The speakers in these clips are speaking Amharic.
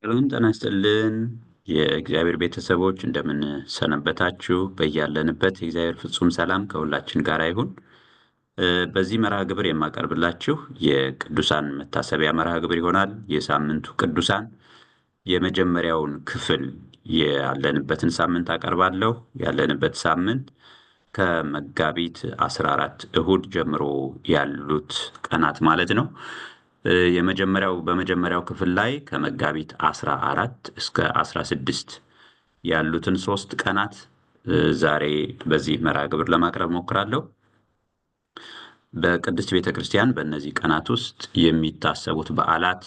ሰላም ጤና ይስጥልን። የእግዚአብሔር ቤተሰቦች እንደምን ሰነበታችሁ? በያለንበት የእግዚአብሔር ፍጹም ሰላም ከሁላችን ጋር ይሁን። በዚህ መርሃ ግብር የማቀርብላችሁ የቅዱሳን መታሰቢያ መርሃ ግብር ይሆናል። የሳምንቱ ቅዱሳን የመጀመሪያውን ክፍል ያለንበትን ሳምንት አቀርባለሁ። ያለንበት ሳምንት ከመጋቢት 14 እሁድ ጀምሮ ያሉት ቀናት ማለት ነው። በመጀመሪያው ክፍል ላይ ከመጋቢት 14 እስከ 16 ያሉትን 3 ቀናት ዛሬ በዚህ መርሃ ግብር ለማቅረብ ሞክራለሁ። በቅድስት ቤተክርስቲያን በእነዚህ ቀናት ውስጥ የሚታሰቡት በዓላት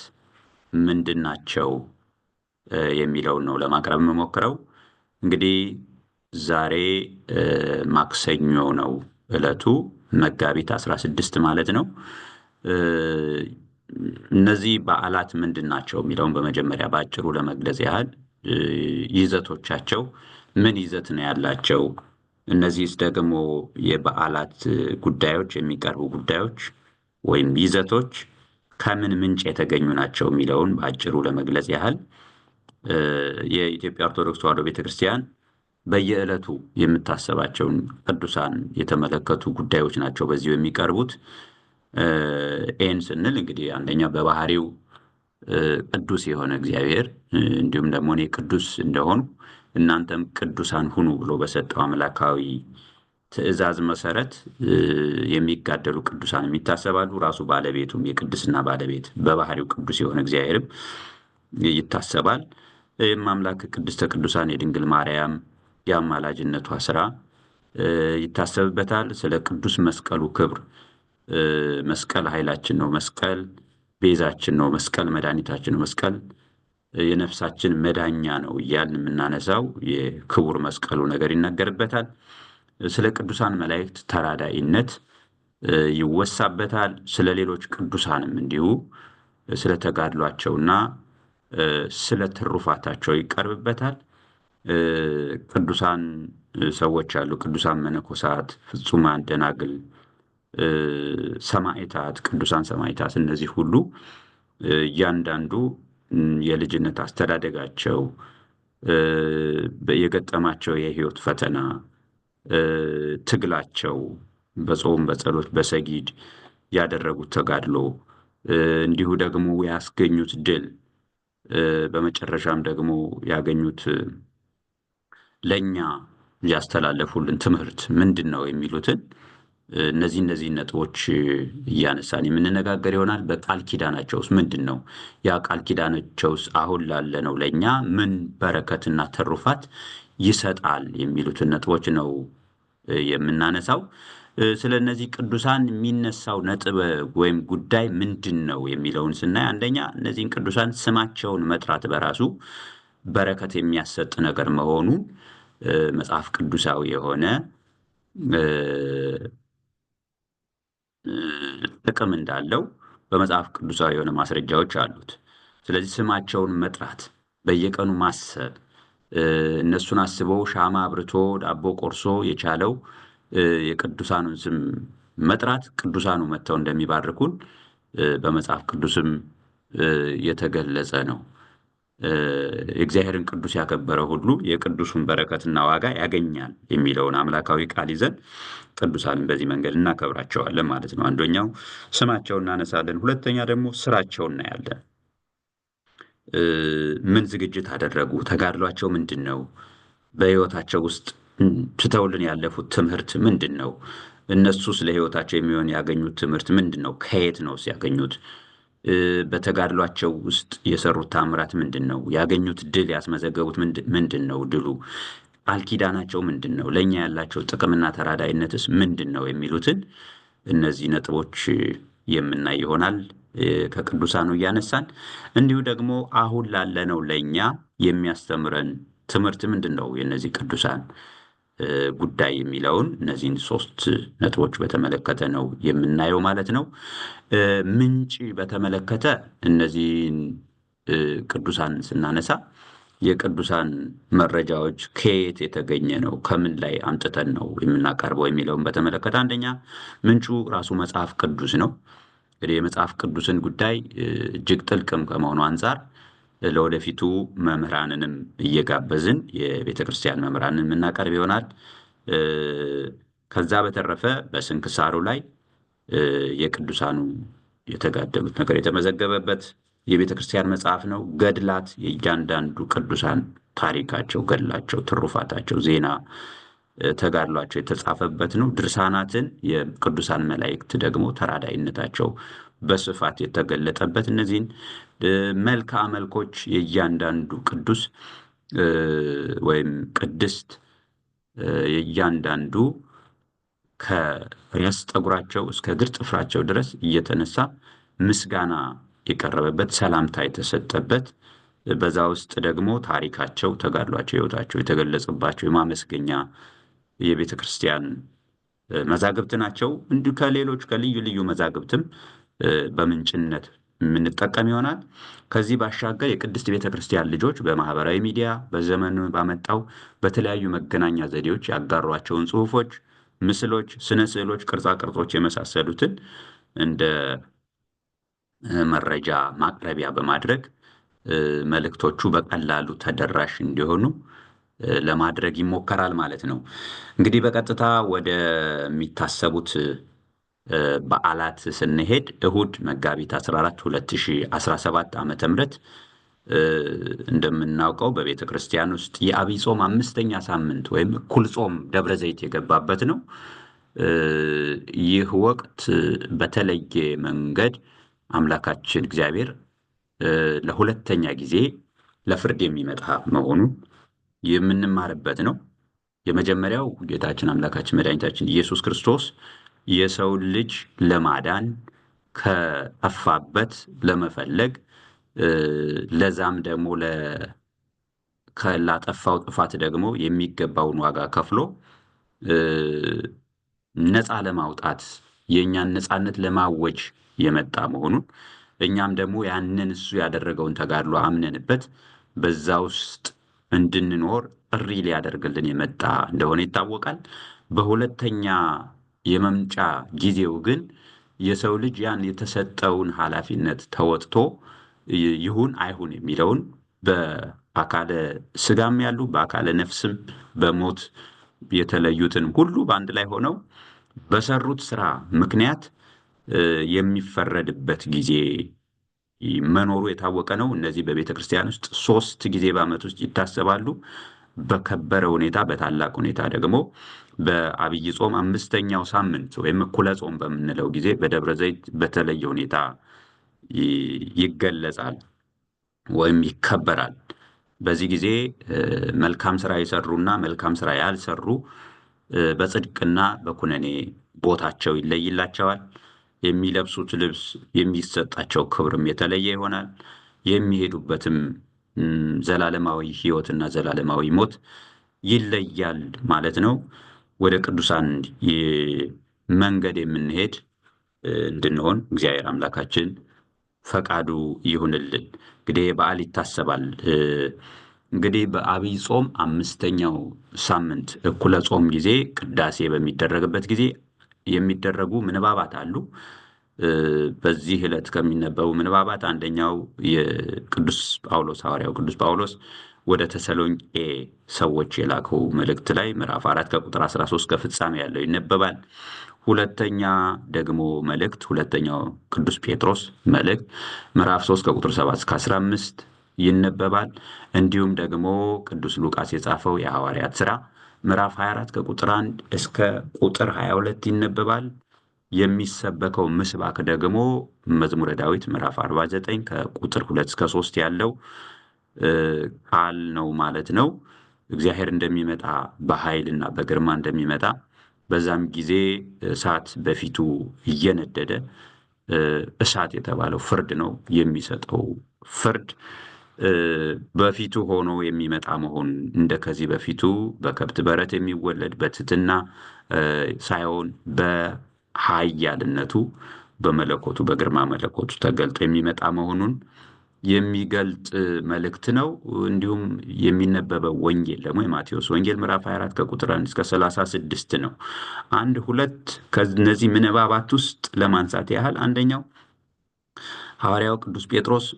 ምንድን ናቸው የሚለውን ነው ለማቅረብ የምሞክረው። እንግዲህ ዛሬ ማክሰኞ ነው ዕለቱ፣ መጋቢት 16 ማለት ነው። እነዚህ በዓላት ምንድን ናቸው የሚለውን በመጀመሪያ በአጭሩ ለመግለጽ ያህል ይዘቶቻቸው ምን ይዘት ነው ያላቸው? እነዚህስ ደግሞ የበዓላት ጉዳዮች የሚቀርቡ ጉዳዮች ወይም ይዘቶች ከምን ምንጭ የተገኙ ናቸው የሚለውን በአጭሩ ለመግለጽ ያህል የኢትዮጵያ ኦርቶዶክስ ተዋሕዶ ቤተክርስቲያን በየዕለቱ የምታሰባቸውን ቅዱሳን የተመለከቱ ጉዳዮች ናቸው በዚሁ የሚቀርቡት። ይህን ስንል እንግዲህ አንደኛ በባህሪው ቅዱስ የሆነ እግዚአብሔር እንዲሁም ደግሞ እኔ ቅዱስ እንደሆኑ እናንተም ቅዱሳን ሁኑ ብሎ በሰጠው አምላካዊ ትእዛዝ መሰረት የሚጋደሉ ቅዱሳን ይታሰባሉ። ራሱ ባለቤቱም የቅድስና ባለቤት በባህሪው ቅዱስ የሆነ እግዚአብሔርም ይታሰባል። ይህም አምላክ ቅድስተ ቅዱሳን የድንግል ማርያም የአማላጅነቷ ስራ ይታሰብበታል። ስለ ቅዱስ መስቀሉ ክብር፣ መስቀል ኃይላችን ነው፣ መስቀል ቤዛችን ነው፣ መስቀል መድኃኒታችን ነው፣ መስቀል የነፍሳችን መዳኛ ነው እያልን የምናነሳው የክቡር መስቀሉ ነገር ይነገርበታል። ስለ ቅዱሳን መላእክት ተራዳኢነት ይወሳበታል። ስለ ሌሎች ቅዱሳንም እንዲሁ ስለ ተጋድሏቸውና ስለ ትሩፋታቸው ይቀርብበታል። ቅዱሳን ሰዎች አሉ። ቅዱሳን መነኮሳት፣ ፍጹማን ደናግል፣ ሰማዕታት፣ ቅዱሳን ሰማዕታት፣ እነዚህ ሁሉ እያንዳንዱ የልጅነት አስተዳደጋቸው፣ የገጠማቸው የሕይወት ፈተና፣ ትግላቸው፣ በጾም በጸሎት በሰጊድ ያደረጉት ተጋድሎ፣ እንዲሁ ደግሞ ያስገኙት ድል፣ በመጨረሻም ደግሞ ያገኙት ለኛ ያስተላለፉልን ትምህርት ምንድን ነው የሚሉትን እነዚህ ነጥቦች እያነሳን የምንነጋገር ይሆናል። በቃል ኪዳናቸውስ ምንድን ነው? ያ ቃል ኪዳናቸውስ አሁን ላለነው ለኛ ምን በረከትና ትሩፋት ይሰጣል የሚሉትን ነጥቦች ነው የምናነሳው። ስለ እነዚህ ቅዱሳን የሚነሳው ነጥብ ወይም ጉዳይ ምንድን ነው የሚለውን ስናይ፣ አንደኛ እነዚህን ቅዱሳን ስማቸውን መጥራት በራሱ በረከት የሚያሰጥ ነገር መሆኑን መጽሐፍ ቅዱሳዊ የሆነ ጥቅም እንዳለው በመጽሐፍ ቅዱሳዊ የሆነ ማስረጃዎች አሉት። ስለዚህ ስማቸውን መጥራት፣ በየቀኑ ማሰብ፣ እነሱን አስበው ሻማ አብርቶ ዳቦ ቆርሶ የቻለው የቅዱሳኑን ስም መጥራት ቅዱሳኑ መጥተው እንደሚባርኩን በመጽሐፍ ቅዱስም የተገለጸ ነው። የእግዚአብሔርን ቅዱስ ያከበረ ሁሉ የቅዱሱን በረከትና ዋጋ ያገኛል የሚለውን አምላካዊ ቃል ይዘን ቅዱሳንን በዚህ መንገድ እናከብራቸዋለን ማለት ነው። አንደኛው ስማቸውን እናነሳለን። ሁለተኛ ደግሞ ስራቸውን እናያለን። ምን ዝግጅት አደረጉ? ተጋድሏቸው ምንድን ነው? በሕይወታቸው ውስጥ ትተውልን ያለፉት ትምህርት ምንድን ነው? እነሱ ስለ ሕይወታቸው የሚሆን ያገኙት ትምህርት ምንድን ነው? ከየት ነው ሲያገኙት? በተጋድሏቸው ውስጥ የሰሩት ታምራት ምንድን ነው? ያገኙት ድል ያስመዘገቡት ምንድን ነው? ድሉ ቃል ኪዳናቸው ምንድን ነው? ለእኛ ያላቸው ጥቅምና ተራዳይነትስ ምንድን ነው? የሚሉትን እነዚህ ነጥቦች የምናይ ይሆናል ከቅዱሳኑ እያነሳን። እንዲሁ ደግሞ አሁን ላለነው ለእኛ የሚያስተምረን ትምህርት ምንድን ነው የእነዚህ ቅዱሳን ጉዳይ የሚለውን እነዚህን 3 ነጥቦች በተመለከተ ነው የምናየው ማለት ነው። ምንጭ በተመለከተ እነዚህን ቅዱሳን ስናነሳ የቅዱሳን መረጃዎች ከየት የተገኘ ነው፣ ከምን ላይ አምጥተን ነው የምናቀርበው የሚለውን በተመለከተ አንደኛ ምንጩ ራሱ መጽሐፍ ቅዱስ ነው። እንግዲህ የመጽሐፍ ቅዱስን ጉዳይ እጅግ ጥልቅም ከመሆኑ አንጻር ለወደፊቱ መምህራንንም እየጋበዝን የቤተ ክርስቲያን መምህራንን የምናቀርብ ይሆናል። ከዛ በተረፈ በስንክሳሩ ላይ የቅዱሳኑ የተጋደሉት ነገር የተመዘገበበት የቤተ ክርስቲያን መጽሐፍ ነው። ገድላት፣ የእያንዳንዱ ቅዱሳን ታሪካቸው፣ ገድላቸው፣ ትሩፋታቸው፣ ዜና ተጋድሏቸው የተጻፈበት ነው። ድርሳናትን የቅዱሳን መላእክት ደግሞ ተራዳኢነታቸው በስፋት የተገለጠበት፣ እነዚህን መልክዓ መልኮች የእያንዳንዱ ቅዱስ ወይም ቅድስት የእያንዳንዱ ከራስ ጠጉራቸው እስከ እግር ጥፍራቸው ድረስ እየተነሳ ምስጋና የቀረበበት፣ ሰላምታ የተሰጠበት፣ በዛ ውስጥ ደግሞ ታሪካቸው፣ ተጋድሏቸው፣ ሕይወታቸው የተገለጸባቸው የማመስገኛ የቤተ ክርስቲያን መዛግብት ናቸው። እንዲሁ ከሌሎች ከልዩ ልዩ መዛግብትም በምንጭነት የምንጠቀም ይሆናል። ከዚህ ባሻገር የቅድስት ቤተ ክርስቲያን ልጆች በማህበራዊ ሚዲያ በዘመኑ ባመጣው በተለያዩ መገናኛ ዘዴዎች ያጋሯቸውን ጽሑፎች፣ ምስሎች፣ ስነ ስዕሎች፣ ቅርጻ ቅርጾች የመሳሰሉትን እንደ መረጃ ማቅረቢያ በማድረግ መልእክቶቹ በቀላሉ ተደራሽ እንዲሆኑ ለማድረግ ይሞከራል ማለት ነው። እንግዲህ በቀጥታ ወደሚታሰቡት በዓላት ስንሄድ እሁድ መጋቢት 14 2017 ዓ.ም እንደምናውቀው በቤተ ክርስቲያን ውስጥ የዐቢይ ጾም 5ኛ ሳምንት ወይም እኩል ጾም ደብረ ዘይት የገባበት ነው። ይህ ወቅት በተለየ መንገድ አምላካችን እግዚአብሔር ለሁለተኛ ጊዜ ለፍርድ የሚመጣ መሆኑን የምንማርበት ነው። የመጀመሪያው ጌታችን አምላካችን መድኃኒታችን ኢየሱስ ክርስቶስ የሰው ልጅ ለማዳን ከጠፋበት ለመፈለግ፣ ለዛም ደግሞ ላጠፋው ጥፋት ደግሞ የሚገባውን ዋጋ ከፍሎ ነፃ ለማውጣት፣ የእኛን ነፃነት ለማወጅ የመጣ መሆኑን፣ እኛም ደግሞ ያንን እሱ ያደረገውን ተጋድሎ አምነንበት በዛ ውስጥ እንድንኖር ጥሪ ሊያደርግልን የመጣ እንደሆነ ይታወቃል። በሁለተኛ የመምጫ ጊዜው ግን የሰው ልጅ ያን የተሰጠውን ኃላፊነት ተወጥቶ ይሁን አይሁን የሚለውን በአካለ ስጋም ያሉ በአካለ ነፍስም በሞት የተለዩትን ሁሉ በአንድ ላይ ሆነው በሰሩት ስራ ምክንያት የሚፈረድበት ጊዜ መኖሩ የታወቀ ነው። እነዚህ በቤተ ክርስቲያን ውስጥ 3 ጊዜ በዓመት ውስጥ ይታሰባሉ። በከበረ ሁኔታ በታላቅ ሁኔታ ደግሞ በዐቢይ ጾም 5ኛው ሳምንት ወይም እኩለ ጾም በምንለው ጊዜ በደብረ ዘይት በተለየ ሁኔታ ይገለጻል ወይም ይከበራል። በዚህ ጊዜ መልካም ስራ የሰሩና መልካም ስራ ያልሰሩ በጽድቅና በኩነኔ ቦታቸው ይለይላቸዋል። የሚለብሱት ልብስ፣ የሚሰጣቸው ክብርም የተለየ ይሆናል። የሚሄዱበትም ዘላለማዊ ሕይወትና ዘላለማዊ ሞት ይለያል ማለት ነው። ወደ ቅዱሳን መንገድ የምንሄድ እንድንሆን እግዚአብሔር አምላካችን ፈቃዱ ይሁንልን። እንግዲህ በዓል ይታሰባል። እንግዲህ በዐቢይ ጾም 5ኛው ሳምንት እኩለ ጾም ጊዜ ቅዳሴ በሚደረግበት ጊዜ የሚደረጉ ምንባባት አሉ። በዚህ ዕለት ከሚነበቡ ምንባባት አንደኛው የቅዱስ ጳውሎስ፣ ሐዋርያው ቅዱስ ጳውሎስ ወደ ተሰሎንቄ ሰዎች የላከው መልእክት ላይ ምዕራፍ 4 ከቁጥር 13 ከፍጻሜ ያለው ይነበባል። ሁለተኛ ደግሞ መልእክት፣ ሁለተኛው ቅዱስ ጴጥሮስ መልእክት ምዕራፍ 3 ከቁጥር 7 እስከ 15 ይነበባል። እንዲሁም ደግሞ ቅዱስ ሉቃስ የጻፈው የሐዋርያት ሥራ ምዕራፍ 24 ከቁጥር 1 እስከ ቁጥር 22 ይነበባል። የሚሰበከው ምስባክ ደግሞ መዝሙረ ዳዊት ምዕራፍ 49 ከቁጥር 2 እስከ 3 ያለው ቃል ነው ማለት ነው። እግዚአብሔር እንደሚመጣ፣ በኃይልና በግርማ እንደሚመጣ፣ በዛም ጊዜ እሳት በፊቱ እየነደደ፣ እሳት የተባለው ፍርድ ነው፣ የሚሰጠው ፍርድ በፊቱ ሆኖ የሚመጣ መሆን፣ እንደ ከዚህ በፊቱ በከብት በረት የሚወለድ በትሕትና ሳይሆን በኃያልነቱ በመለኮቱ በግርማ መለኮቱ ተገልጦ የሚመጣ መሆኑን የሚገልጥ መልእክት ነው። እንዲሁም የሚነበበው ወንጌል ደግሞ የማቴዎስ ወንጌል ምዕራፍ 24 ከቁጥር 1 እስከ 36 ነው። አንድ ሁለት ከነዚህ ምንባባት ውስጥ ለማንሳት ያህል አንደኛው ሐዋርያው ቅዱስ ጴጥሮስ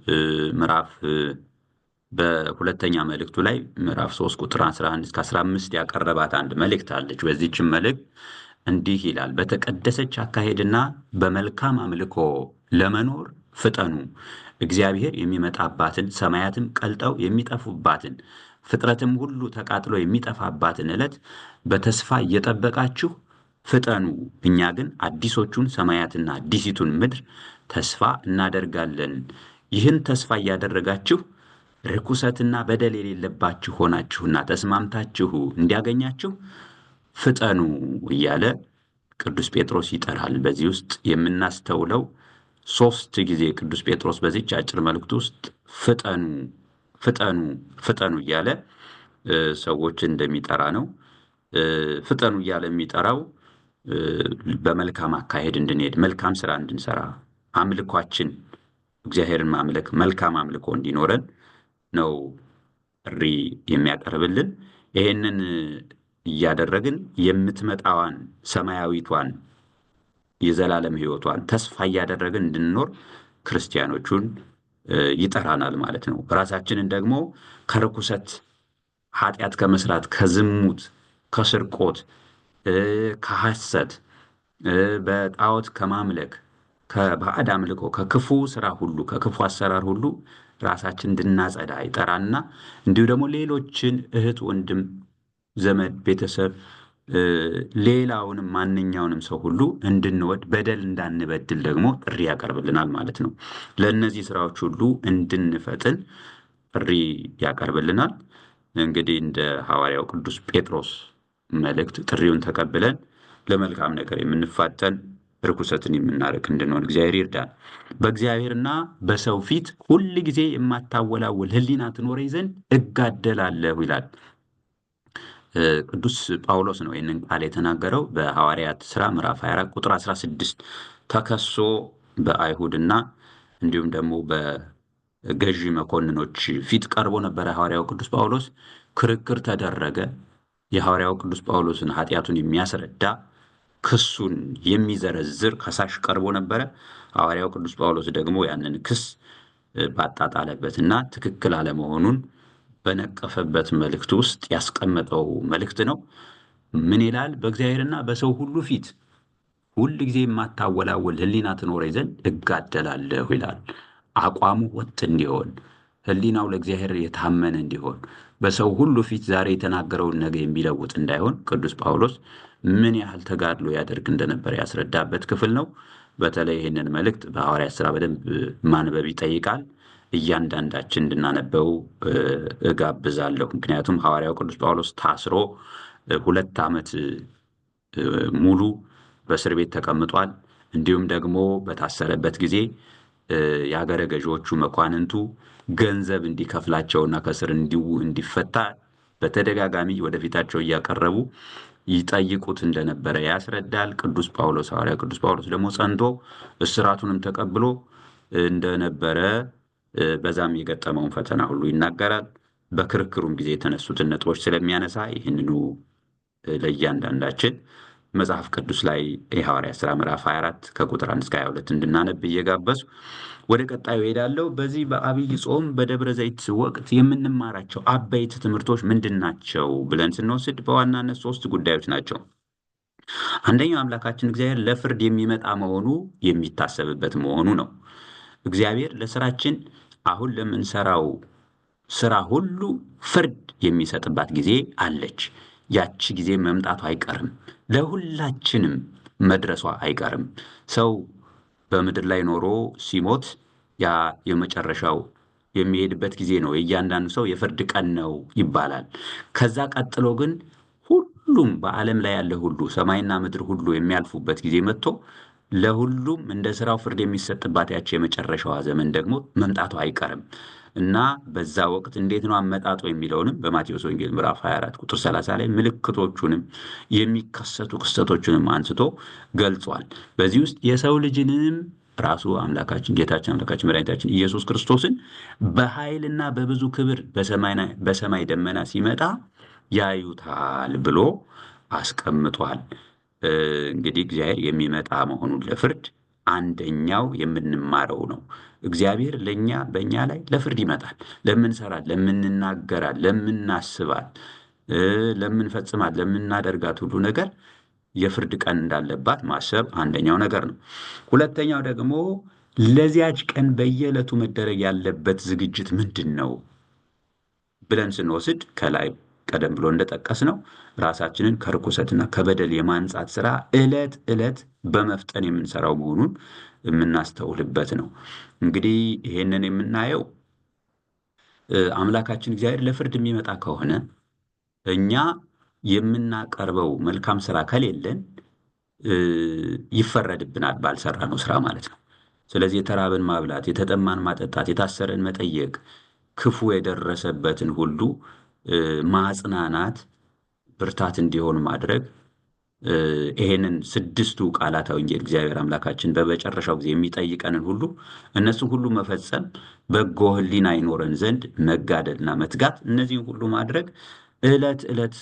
ምዕራፍ በሁለተኛ መልእክቱ ላይ ምዕራፍ 3 ቁጥር 11 እስከ 15 ያቀረባት አንድ መልእክት አለች። በዚህችም መልእክት እንዲህ ይላል። በተቀደሰች አካሄድና በመልካም አምልኮ ለመኖር ፍጠኑ። እግዚአብሔር የሚመጣባትን ሰማያትም ቀልጠው የሚጠፉባትን ፍጥረትም ሁሉ ተቃጥሎ የሚጠፋባትን ዕለት በተስፋ እየጠበቃችሁ ፍጠኑ። እኛ ግን አዲሶቹን ሰማያትና አዲሲቱን ምድር ተስፋ እናደርጋለን። ይህን ተስፋ እያደረጋችሁ ርኩሰትና በደል የሌለባችሁ ሆናችሁና ተስማምታችሁ እንዲያገኛችሁ ፍጠኑ እያለ ቅዱስ ጴጥሮስ ይጠራል። በዚህ ውስጥ የምናስተውለው 3 ጊዜ ቅዱስ ጴጥሮስ በዚህች አጭር መልእክት ውስጥ ፍጠኑ ፍጠኑ ፍጠኑ እያለ ሰዎችን እንደሚጠራ ነው። ፍጠኑ እያለ የሚጠራው በመልካም አካሄድ እንድንሄድ፣ መልካም ስራ እንድንሰራ፣ አምልኳችን እግዚአብሔርን ማምለክ መልካም አምልኮ እንዲኖረን ነው ጥሪ የሚያቀርብልን። ይሄንን እያደረግን የምትመጣዋን ሰማያዊቷን የዘላለም ሕይወቷን ተስፋ እያደረግን እንድንኖር ክርስቲያኖቹን ይጠራናል ማለት ነው። ራሳችንን ደግሞ ከርኩሰት ኃጢአት ከመስራት፣ ከዝሙት፣ ከስርቆት፣ ከሐሰት፣ በጣዖት ከማምለክ፣ ከባዕድ አምልኮ፣ ከክፉ ስራ ሁሉ፣ ከክፉ አሰራር ሁሉ ራሳችን እንድናጸዳ ይጠራና እንዲሁ ደግሞ ሌሎችን እህት፣ ወንድም፣ ዘመድ፣ ቤተሰብ፣ ሌላውንም ማንኛውንም ሰው ሁሉ እንድንወድ በደል እንዳንበድል ደግሞ ጥሪ ያቀርብልናል ማለት ነው። ለእነዚህ ስራዎች ሁሉ እንድንፈጥን ጥሪ ያቀርብልናል። እንግዲህ እንደ ሐዋርያው ቅዱስ ጴጥሮስ መልእክት ጥሪውን ተቀብለን ለመልካም ነገር የምንፋጠን ርኩሰትን የምናርቅ እንድንሆን እግዚአብሔር ይርዳን። በእግዚአብሔርና በሰው ፊት ሁል ጊዜ የማታወላውል ሕሊና ትኖረኝ ዘንድ እጋደላለሁ ይላል። ቅዱስ ጳውሎስ ነው ይህንን ቃል የተናገረው በሐዋርያት ሥራ ምዕራፍ 24 ቁጥር 16 ተከሶ በአይሁድና እንዲሁም ደግሞ በገዢ መኮንኖች ፊት ቀርቦ ነበረ። ሐዋርያው ቅዱስ ጳውሎስ ክርክር ተደረገ። የሐዋርያው ቅዱስ ጳውሎስን ኃጢአቱን የሚያስረዳ ክሱን የሚዘረዝር ከሳሽ ቀርቦ ነበረ። ሐዋርያው ቅዱስ ጳውሎስ ደግሞ ያንን ክስ ባጣጣለበትና ትክክል አለመሆኑን በነቀፈበት መልእክት ውስጥ ያስቀመጠው መልእክት ነው። ምን ይላል? በእግዚአብሔርና በሰው ሁሉ ፊት ሁል ጊዜ የማታወላውል ሕሊና ትኖረኝ ዘንድ እጋደላለሁ ይላል። አቋሙ ወጥ እንዲሆን፣ ሕሊናው ለእግዚአብሔር የታመነ እንዲሆን፣ በሰው ሁሉ ፊት ዛሬ የተናገረውን ነገ የሚለውጥ እንዳይሆን ቅዱስ ጳውሎስ ምን ያህል ተጋድሎ ያደርግ እንደነበረ ያስረዳበት ክፍል ነው። በተለይ ይህንን መልእክት በሐዋርያት ሥራ በደንብ ማንበብ ይጠይቃል። እያንዳንዳችን እንድናነበው እጋብዛለሁ። ምክንያቱም ሐዋርያው ቅዱስ ጳውሎስ ታስሮ 2 ዓመት ሙሉ በእስር ቤት ተቀምጧል። እንዲሁም ደግሞ በታሰረበት ጊዜ የአገረ ገዢዎቹ መኳንንቱ ገንዘብ እንዲከፍላቸውና ከእስር እንዲፈታ በተደጋጋሚ ወደፊታቸው እያቀረቡ ይጠይቁት እንደነበረ ያስረዳል። ቅዱስ ጳውሎስ ሐዋርያው ቅዱስ ጳውሎስ ደግሞ ጸንቶ እስራቱንም ተቀብሎ እንደነበረ በዛም የገጠመውን ፈተና ሁሉ ይናገራል። በክርክሩም ጊዜ የተነሱትን ነጥቦች ስለሚያነሳ ይህንኑ ለእያንዳንዳችን መጽሐፍ ቅዱስ ላይ የሐዋርያት ሥራ ምዕራፍ 24 ከቁጥር 1 እስከ 22 እንድናነብ እየጋበዝኩ ወደ ቀጣዩ እሄዳለሁ። በዚህ በአብይ ጾም በደብረ ዘይት ወቅት የምንማራቸው አበይት ትምህርቶች ምንድን ናቸው ብለን ስንወስድ በዋናነት 3 ጉዳዮች ናቸው። አንደኛው አምላካችን እግዚአብሔር ለፍርድ የሚመጣ መሆኑ የሚታሰብበት መሆኑ ነው። እግዚአብሔር ለስራችን አሁን ለምንሰራው ስራ ሁሉ ፍርድ የሚሰጥባት ጊዜ አለች። ያቺ ጊዜ መምጣቱ አይቀርም። ለሁላችንም መድረሷ አይቀርም። ሰው በምድር ላይ ኖሮ ሲሞት ያ የመጨረሻው የሚሄድበት ጊዜ ነው። የእያንዳንዱ ሰው የፍርድ ቀን ነው ይባላል። ከዛ ቀጥሎ ግን ሁሉም በዓለም ላይ ያለ ሁሉ ሰማይና ምድር ሁሉ የሚያልፉበት ጊዜ መጥቶ ለሁሉም እንደ ስራው ፍርድ የሚሰጥባት ያቺ የመጨረሻዋ ዘመን ደግሞ መምጣቱ አይቀርም እና በዛ ወቅት እንዴት ነው አመጣጡ የሚለውንም በማቴዎስ ወንጌል ምዕራፍ 24 ቁጥር 30 ላይ ምልክቶቹንም የሚከሰቱ ክስተቶቹንም አንስቶ ገልጿል። በዚህ ውስጥ የሰው ልጅንም ራሱ አምላካችን ጌታችን አምላካችን መድኃኒታችን ኢየሱስ ክርስቶስን በኃይልና በብዙ ክብር በሰማይ ደመና ሲመጣ ያዩታል ብሎ አስቀምጧል። እንግዲህ እግዚአብሔር የሚመጣ መሆኑን ለፍርድ አንደኛው የምንማረው ነው። እግዚአብሔር ለኛ በእኛ ላይ ለፍርድ ይመጣል። ለምንሰራት፣ ለምንናገራት፣ ለምናስባት፣ ለምንፈጽማት፣ ለምናደርጋት ሁሉ ነገር የፍርድ ቀን እንዳለባት ማሰብ አንደኛው ነገር ነው። ሁለተኛው ደግሞ ለዚያች ቀን በየዕለቱ መደረግ ያለበት ዝግጅት ምንድን ነው ብለን ስንወስድ ከላይ ቀደም ብሎ እንደጠቀስነው ራሳችንን ከርኩሰትና ከበደል የማንጻት ስራ ዕለት ዕለት በመፍጠን የምንሰራው መሆኑን የምናስተውልበት ነው። እንግዲህ ይሄንን የምናየው አምላካችን እግዚአብሔር ለፍርድ የሚመጣ ከሆነ እኛ የምናቀርበው መልካም ስራ ከሌለን ይፈረድብናል፣ ባልሰራነው ስራ ማለት ነው። ስለዚህ የተራበን ማብላት፣ የተጠማን ማጠጣት፣ የታሰረን መጠየቅ፣ ክፉ የደረሰበትን ሁሉ ማጽናናት፣ ብርታት እንዲሆን ማድረግ፣ ይሄንን ስድስቱ ቃላተ ወንጌል እግዚአብሔር አምላካችን በመጨረሻው ጊዜ የሚጠይቀንን ሁሉ እነሱን ሁሉ መፈጸም፣ በጎ ሕሊና ይኖረን ዘንድ መጋደልና መትጋት፣ እነዚህን ሁሉ ማድረግ ዕለት ዕለት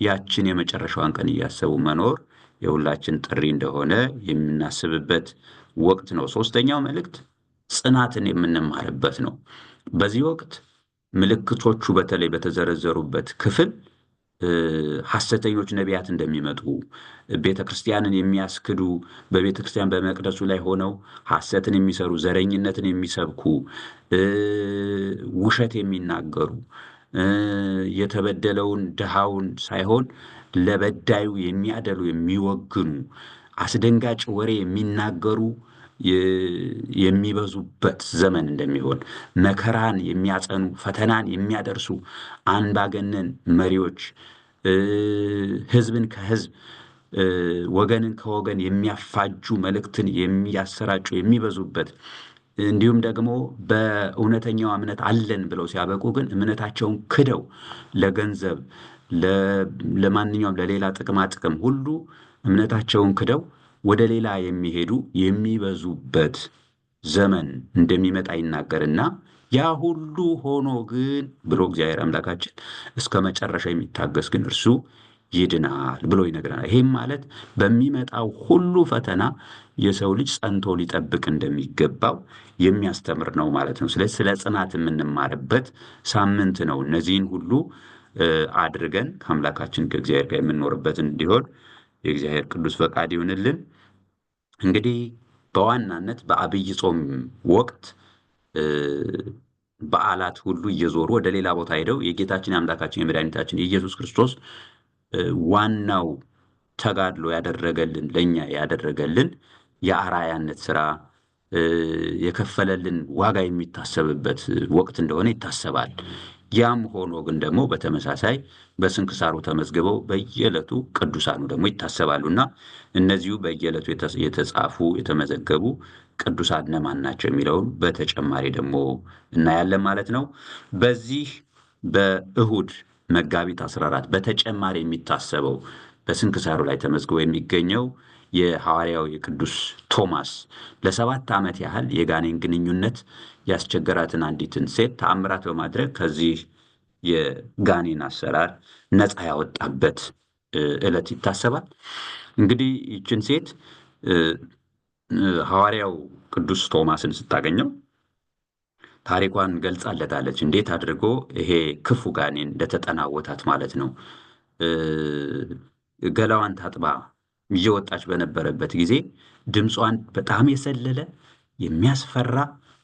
ያችን የመጨረሻዋን ቀን እያሰቡ መኖር የሁላችን ጥሪ እንደሆነ የምናስብበት ወቅት ነው። ሶስተኛው መልእክት ጽናትን የምንማርበት ነው። በዚህ ወቅት ምልክቶቹ በተለይ በተዘረዘሩበት ክፍል ሐሰተኞች ነቢያት እንደሚመጡ፣ ቤተ ክርስቲያንን የሚያስክዱ፣ በቤተ ክርስቲያን በመቅደሱ ላይ ሆነው ሐሰትን የሚሰሩ፣ ዘረኝነትን የሚሰብኩ፣ ውሸት የሚናገሩ፣ የተበደለውን ድሃውን ሳይሆን ለበዳዩ የሚያደሉ የሚወግኑ፣ አስደንጋጭ ወሬ የሚናገሩ የሚበዙበት ዘመን እንደሚሆን፣ መከራን የሚያጸኑ ፈተናን የሚያደርሱ አምባገነን መሪዎች፣ ሕዝብን ከሕዝብ ወገንን ከወገን የሚያፋጁ መልእክትን የሚያሰራጩ የሚበዙበት፣ እንዲሁም ደግሞ በእውነተኛው እምነት አለን ብለው ሲያበቁ ግን እምነታቸውን ክደው ለገንዘብ ለማንኛውም ለሌላ ጥቅማ ጥቅም ሁሉ እምነታቸውን ክደው ወደ ሌላ የሚሄዱ የሚበዙበት ዘመን እንደሚመጣ ይናገርና ያ ሁሉ ሆኖ ግን ብሎ እግዚአብሔር አምላካችን እስከ መጨረሻ የሚታገስ ግን እርሱ ይድናል ብሎ ይነግረናል። ይሄም ማለት በሚመጣው ሁሉ ፈተና የሰው ልጅ ጸንቶ ሊጠብቅ እንደሚገባው የሚያስተምር ነው ማለት ነው። ስለዚህ ስለ ጽናት የምንማርበት ሳምንት ነው። እነዚህን ሁሉ አድርገን ከአምላካችን ከእግዚአብሔር ጋር የምንኖርበት እንዲሆን የእግዚአብሔር ቅዱስ ፈቃድ ይሁንልን። እንግዲህ በዋናነት በአብይ ጾም ወቅት በዓላት ሁሉ እየዞሩ ወደ ሌላ ቦታ ሄደው የጌታችን የአምላካችን የመድኃኒታችን የኢየሱስ ክርስቶስ ዋናው ተጋድሎ ያደረገልን ለኛ ያደረገልን የአርአያነት ስራ የከፈለልን ዋጋ የሚታሰብበት ወቅት እንደሆነ ይታሰባል። ያም ሆኖ ግን ደግሞ በተመሳሳይ በስንክሳሩ ተመዝግበው በየዕለቱ ቅዱሳኑ ደግሞ ይታሰባሉና እነዚሁ በየዕለቱ የተጻፉ የተመዘገቡ ቅዱሳን እነማን ናቸው የሚለውን በተጨማሪ ደግሞ እናያለን ማለት ነው። በዚህ በእሁድ መጋቢት 14 በተጨማሪ የሚታሰበው በስንክሳሩ ላይ ተመዝግቦ የሚገኘው የሐዋርያው የቅዱስ ቶማስ ለ7 ዓመት ያህል የጋኔን ግንኙነት ያስቸገራትን አንዲትን ሴት ተአምራት በማድረግ ከዚህ የጋኔን አሰራር ነፃ ያወጣበት ዕለት ይታሰባል። እንግዲህ ይችን ሴት ሐዋርያው ቅዱስ ቶማስን ስታገኘው ታሪኳን ገልጻለታለች። እንዴት አድርጎ ይሄ ክፉ ጋኔን እንደተጠናወታት ማለት ነው። ገላዋን ታጥባ እየወጣች በነበረበት ጊዜ ድምጿን በጣም የሰለለ የሚያስፈራ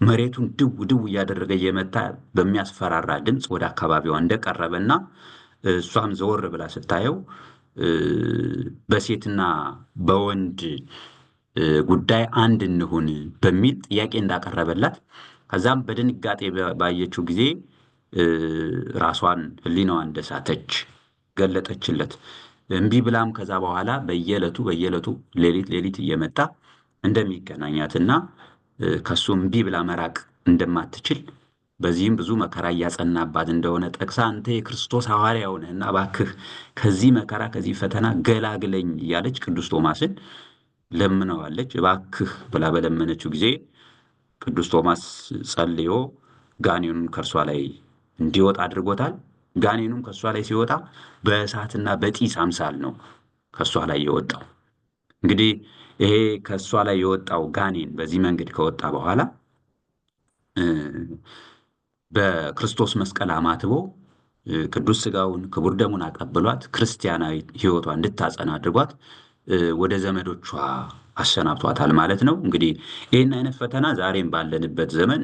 መሬቱን ድው ድው እያደረገ እየመታ በሚያስፈራራ ድምፅ ወደ አካባቢዋ እንደቀረበና እሷም ዘወር ብላ ስታየው በሴትና በወንድ ጉዳይ አንድ እንሁን በሚል ጥያቄ እንዳቀረበላት፣ ከዛም በድንጋጤ ባየችው ጊዜ ራሷን ሕሊናዋን እንደሳተች ገለጠችለት። እምቢ ብላም ከዛ በኋላ በየዕለቱ በየዕለቱ ሌሊት ሌሊት እየመጣ እንደሚገናኛትና ከሱ እምቢ ብላ መራቅ እንደማትችል፣ በዚህም ብዙ መከራ እያጸናባት እንደሆነ ጠቅሳ አንተ የክርስቶስ ሐዋርያው ነህና እባክህ ከዚህ መከራ ከዚህ ፈተና ገላግለኝ እያለች ቅዱስ ቶማስን ለምነዋለች። እባክህ ብላ በለመነችው ጊዜ ቅዱስ ቶማስ ጸልዮ ጋኔኑን ከእርሷ ላይ እንዲወጣ አድርጎታል። ጋኔኑም ከእሷ ላይ ሲወጣ በእሳትና በጢስ አምሳል ነው ከእሷ ላይ የወጣው። እንግዲህ ይሄ ከእሷ ላይ የወጣው ጋኔን በዚህ መንገድ ከወጣ በኋላ በክርስቶስ መስቀል አማትቦ ቅዱስ ሥጋውን ክቡር ደሙን አቀብሏት ክርስቲያናዊ ሕይወቷ እንድታጸና አድርጓት ወደ ዘመዶቿ አሰናብቷታል ማለት ነው። እንግዲህ ይህን አይነት ፈተና ዛሬም ባለንበት ዘመን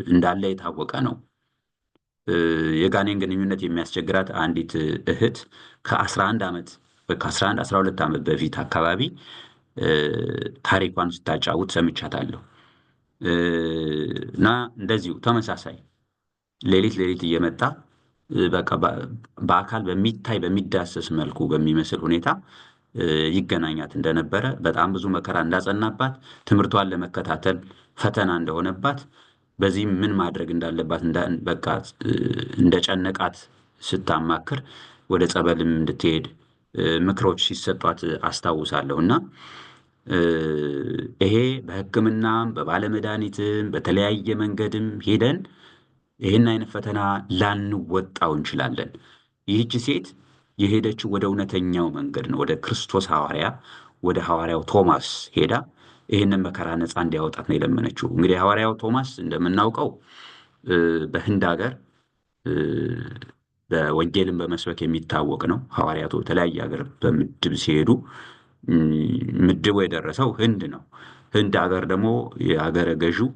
እንዳለ የታወቀ ነው። የጋኔን ግንኙነት የሚያስቸግራት አንዲት እህት ከ11 ዓመት ከ11 12 ዓመት በፊት አካባቢ ታሪኳን ስታጫውት ሰምቻታለሁ። እና እንደዚሁ ተመሳሳይ ሌሊት ሌሊት እየመጣ በቃ በአካል በሚታይ በሚዳሰስ መልኩ በሚመስል ሁኔታ ይገናኛት እንደነበረ፣ በጣም ብዙ መከራ እንዳጸናባት፣ ትምህርቷን ለመከታተል ፈተና እንደሆነባት፣ በዚህም ምን ማድረግ እንዳለባት በቃ እንደጨነቃት ስታማክር ወደ ጸበልም እንድትሄድ ምክሮች ሲሰጧት አስታውሳለሁ። እና ይሄ በሕክምናም በባለመድኃኒትም በተለያየ መንገድም ሄደን ይህን አይነት ፈተና ላንወጣው እንችላለን። ይህች ሴት የሄደችው ወደ እውነተኛው መንገድ ነው። ወደ ክርስቶስ ሐዋርያ ወደ ሐዋርያው ቶማስ ሄዳ ይህንን መከራ ነፃ እንዲያወጣት ነው የለመነችው። እንግዲህ ሐዋርያው ቶማስ እንደምናውቀው በህንድ ሀገር በወንጌልን በመስበክ የሚታወቅ ነው። ሐዋርያቱ በተለያየ ሀገር በምድብ ሲሄዱ ምድቡ የደረሰው ህንድ ነው። ህንድ ሀገር ደግሞ የሀገረ ገዢው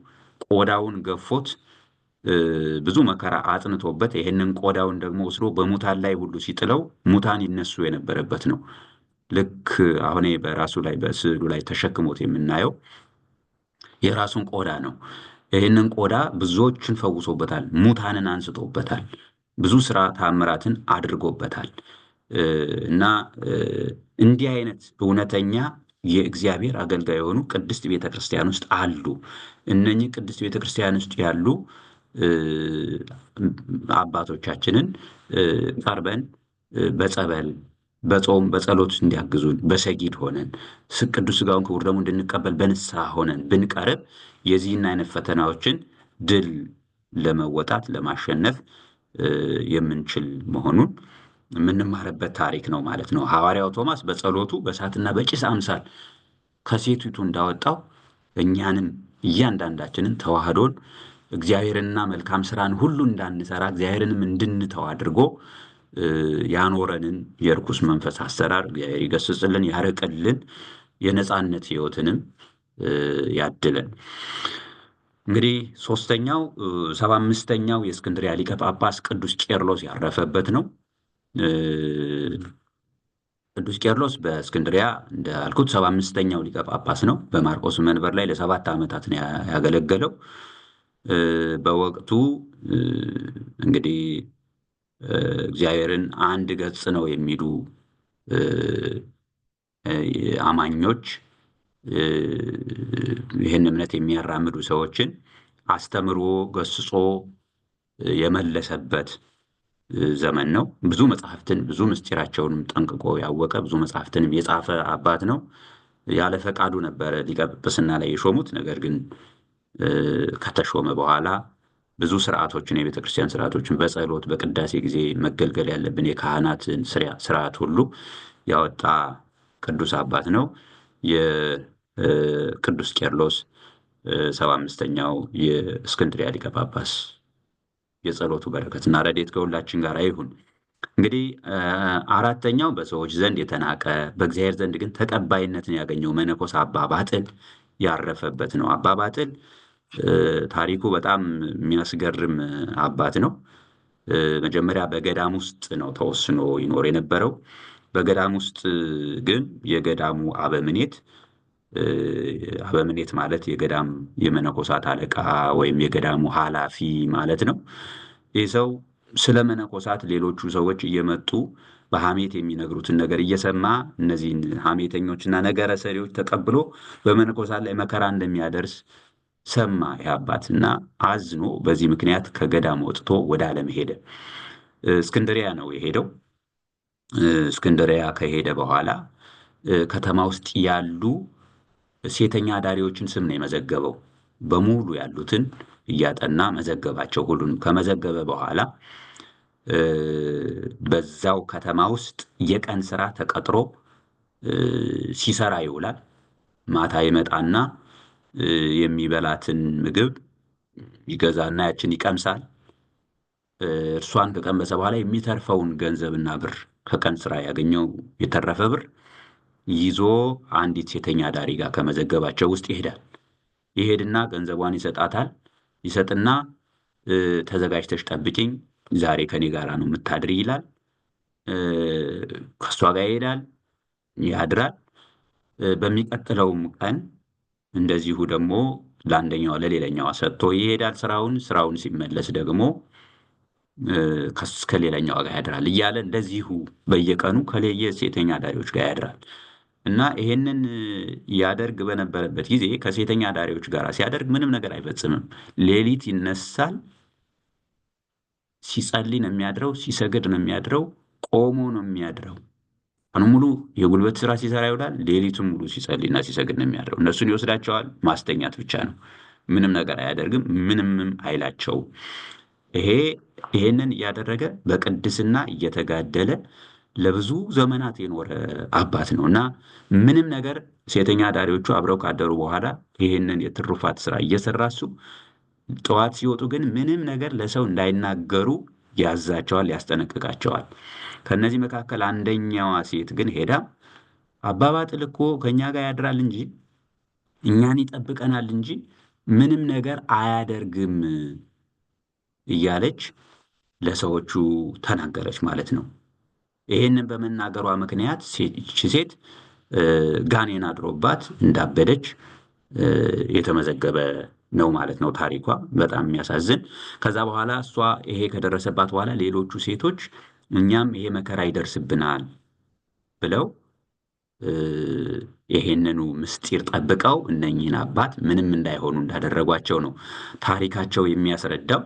ቆዳውን ገፎት ብዙ መከራ አጥንቶበት ይህንን ቆዳውን ደግሞ ወስዶ በሙታን ላይ ሁሉ ሲጥለው ሙታን ይነሱ የነበረበት ነው። ልክ አሁን በራሱ ላይ በስዕሉ ላይ ተሸክሞት የምናየው የራሱን ቆዳ ነው። ይህንን ቆዳ ብዙዎችን ፈውሶበታል። ሙታንን አንስቶበታል። ብዙ ስራ ታምራትን አድርጎበታል። እና እንዲህ አይነት እውነተኛ የእግዚአብሔር አገልጋይ የሆኑ ቅድስት ቤተክርስቲያን ውስጥ አሉ። እነኚህ ቅድስት ቤተክርስቲያን ውስጥ ያሉ አባቶቻችንን ቀርበን በጸበል በጾም በጸሎት እንዲያግዙን በሰጊድ ሆነን ቅዱስ ሥጋውን ክቡር ደሙን እንድንቀበል በንስሐ ሆነን ብንቀርብ የዚህን አይነት ፈተናዎችን ድል ለመወጣት ለማሸነፍ የምንችል መሆኑን የምንማርበት ታሪክ ነው ማለት ነው። ሐዋርያው ቶማስ በጸሎቱ በእሳትና በጭስ አምሳል ከሴቲቱ እንዳወጣው እኛንም እያንዳንዳችንን ተዋህዶን እግዚአብሔርንና መልካም ስራን ሁሉ እንዳንሰራ እግዚአብሔርንም እንድንተው አድርጎ ያኖረንን የርኩስ መንፈስ አሰራር እግዚአብሔር ይገስጽልን፣ ያርቅልን፣ የነፃነት ሕይወትንም ያድለን። እንግዲህ ሶስተኛው 75ኛው የእስክንድርያ ሊቀ ጳጳስ ቅዱስ ቄርሎስ ያረፈበት ነው። ቅዱስ ቄርሎስ በእስክንድርያ እንዳልኩት 75ኛው ሊቀ ጳጳስ ነው። በማርቆስ መንበር ላይ ለ7 ዓመታት ነው ያገለገለው። በወቅቱ እንግዲህ እግዚአብሔርን አንድ ገጽ ነው የሚሉ አማኞች ይህን እምነት የሚያራምዱ ሰዎችን አስተምሮ ገስጾ የመለሰበት ዘመን ነው። ብዙ መጽሐፍትን ብዙ ምስጢራቸውንም ጠንቅቆ ያወቀ ብዙ መጽሐፍትንም የጻፈ አባት ነው። ያለ ፈቃዱ ነበረ ሊቀ ጵጵስና ላይ የሾሙት። ነገር ግን ከተሾመ በኋላ ብዙ ስርዓቶችን የቤተክርስቲያን ስርዓቶችን በጸሎት በቅዳሴ ጊዜ መገልገል ያለብን የካህናትን ስርዓት ሁሉ ያወጣ ቅዱስ አባት ነው። የቅዱስ ቄርሎስ 75ኛው የእስክንድርያ ሊቀ ጳጳስ የጸሎቱ በረከትና ረድኤት ከሁላችን ጋር ይሁን። እንግዲህ አራተኛው በሰዎች ዘንድ የተናቀ በእግዚአብሔር ዘንድ ግን ተቀባይነትን ያገኘው መነኮስ አባ ባጥል ያረፈበት ነው። አባ ባጥል ታሪኩ በጣም የሚያስገርም አባት ነው። መጀመሪያ በገዳም ውስጥ ነው ተወስኖ ይኖር የነበረው። በገዳም ውስጥ ግን የገዳሙ አበምኔት፣ አበምኔት ማለት የገዳም የመነኮሳት አለቃ ወይም የገዳሙ ኃላፊ ማለት ነው። ይህ ሰው ስለ መነኮሳት ሌሎቹ ሰዎች እየመጡ በሐሜት የሚነግሩትን ነገር እየሰማ እነዚህን ሐሜተኞችና ነገረ ሰሪዎች ተቀብሎ በመነኮሳት ላይ መከራ እንደሚያደርስ ሰማ ይህ አባትና አዝኖ በዚህ ምክንያት ከገዳም ወጥቶ ወደ ዓለም ሄደ። እስክንድሪያ ነው የሄደው። እስክንድሪያ ከሄደ በኋላ ከተማ ውስጥ ያሉ ሴተኛ አዳሪዎችን ስም ነው የመዘገበው። በሙሉ ያሉትን እያጠና መዘገባቸው። ሁሉንም ከመዘገበ በኋላ በዛው ከተማ ውስጥ የቀን ስራ ተቀጥሮ ሲሰራ ይውላል። ማታ ይመጣና የሚበላትን ምግብ ይገዛና ያችን ይቀምሳል። እርሷን ከቀመሰ በኋላ የሚተርፈውን ገንዘብና ብር ከቀን ስራ ያገኘው የተረፈ ብር ይዞ አንዲት ሴተኛ አዳሪ ጋር ከመዘገባቸው ውስጥ ይሄዳል። ይሄድና ገንዘቧን ይሰጣታል። ይሰጥና ተዘጋጅተሽ ጠብቂኝ፣ ዛሬ ከኔ ጋር ነው የምታድሪ ይላል። ከእሷ ጋር ይሄዳል፣ ያድራል። በሚቀጥለውም ቀን እንደዚሁ ደግሞ ለአንደኛዋ ለሌላኛዋ ሰጥቶ ይሄዳል ስራውን። ስራውን ሲመለስ ደግሞ ከሌላኛዋ ጋር ያድራል እያለ እንደዚሁ በየቀኑ ከለየ ሴተኛ አዳሪዎች ጋር ያድራል። እና ይሄንን ያደርግ በነበረበት ጊዜ ከሴተኛ አዳሪዎች ጋር ሲያደርግ ምንም ነገር አይፈጽምም። ሌሊት ይነሳል፣ ሲጸልይ ነው የሚያድረው፣ ሲሰግድ ነው የሚያድረው፣ ቆሞ ነው የሚያድረው። ቀኑን ሙሉ የጉልበት ስራ ሲሰራ ይውላል። ሌሊቱን ሙሉ ሲጸልይና ሲሰግድ ነው የሚያድረው። እነሱን ይወስዳቸዋል፣ ማስተኛት ብቻ ነው። ምንም ነገር አያደርግም፣ ምንምም አይላቸውም። ይሄንን እያደረገ በቅድስና እየተጋደለ ለብዙ ዘመናት የኖረ አባት ነው እና ምንም ነገር ሴተኛ አዳሪዎቹ አብረው ካደሩ በኋላ ይሄንን የትሩፋት ስራ እየሰራ እሱ ጠዋት ሲወጡ ግን ምንም ነገር ለሰው እንዳይናገሩ ያዛቸዋል፣ ያስጠነቅቃቸዋል። ከነዚህ መካከል አንደኛዋ ሴት ግን ሄዳ አባ ባጥል እኮ ከኛ ጋር ያድራል እንጂ እኛን ይጠብቀናል እንጂ ምንም ነገር አያደርግም እያለች ለሰዎቹ ተናገረች ማለት ነው። ይሄንን በመናገሯ ምክንያት ይህች ሴት ጋኔን አድሮባት እንዳበደች የተመዘገበ ነው ማለት ነው። ታሪኳ በጣም የሚያሳዝን። ከዛ በኋላ እሷ ይሄ ከደረሰባት በኋላ ሌሎቹ ሴቶች እኛም ይሄ መከራ ይደርስብናል ብለው ይሄንኑ ምስጢር ጠብቀው እነኚህን አባት ምንም እንዳይሆኑ እንዳደረጓቸው ነው ታሪካቸው የሚያስረዳው።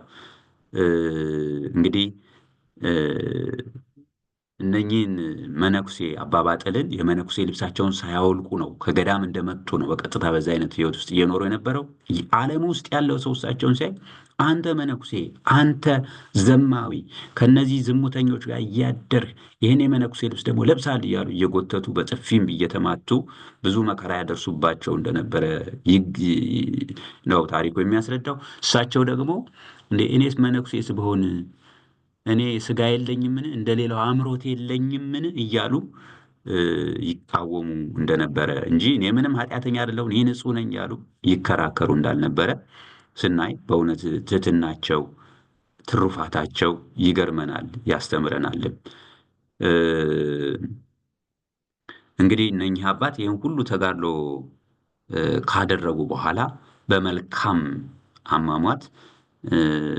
እንግዲህ እነኚህን መነኩሴ አባ ባጥልን የመነኩሴ ልብሳቸውን ሳያወልቁ ነው ከገዳም እንደመጡ ነው በቀጥታ በዛ አይነት ህይወት ውስጥ እየኖሩ የነበረው። ዓለም ውስጥ ያለው ሰው እሳቸውን ሲያይ አንተ መነኩሴ፣ አንተ ዘማዊ፣ ከነዚህ ዝሙተኞች ጋር እያደርህ ይህን የመነኩሴ ልብስ ደግሞ ለብሳል እያሉ እየጎተቱ በጥፊም እየተማቱ ብዙ መከራ ያደርሱባቸው እንደነበረ ነው ታሪኩ የሚያስረዳው። እሳቸው ደግሞ እንዴ እኔስ መነኩሴስ ብሆን እኔ ስጋ የለኝምን እንደሌላው አእምሮት የለኝምን እያሉ ይቃወሙ እንደነበረ እንጂ እኔ ምንም ኃጢአተኛ አይደለሁም እኔ ንጹህ ነኝ እያሉ ይከራከሩ እንዳልነበረ ስናይ በእውነት ትህትናቸው ትሩፋታቸው ይገርመናል፣ ያስተምረናል። እንግዲህ እነኚህ አባት ይህን ሁሉ ተጋድሎ ካደረጉ በኋላ በመልካም አሟሟት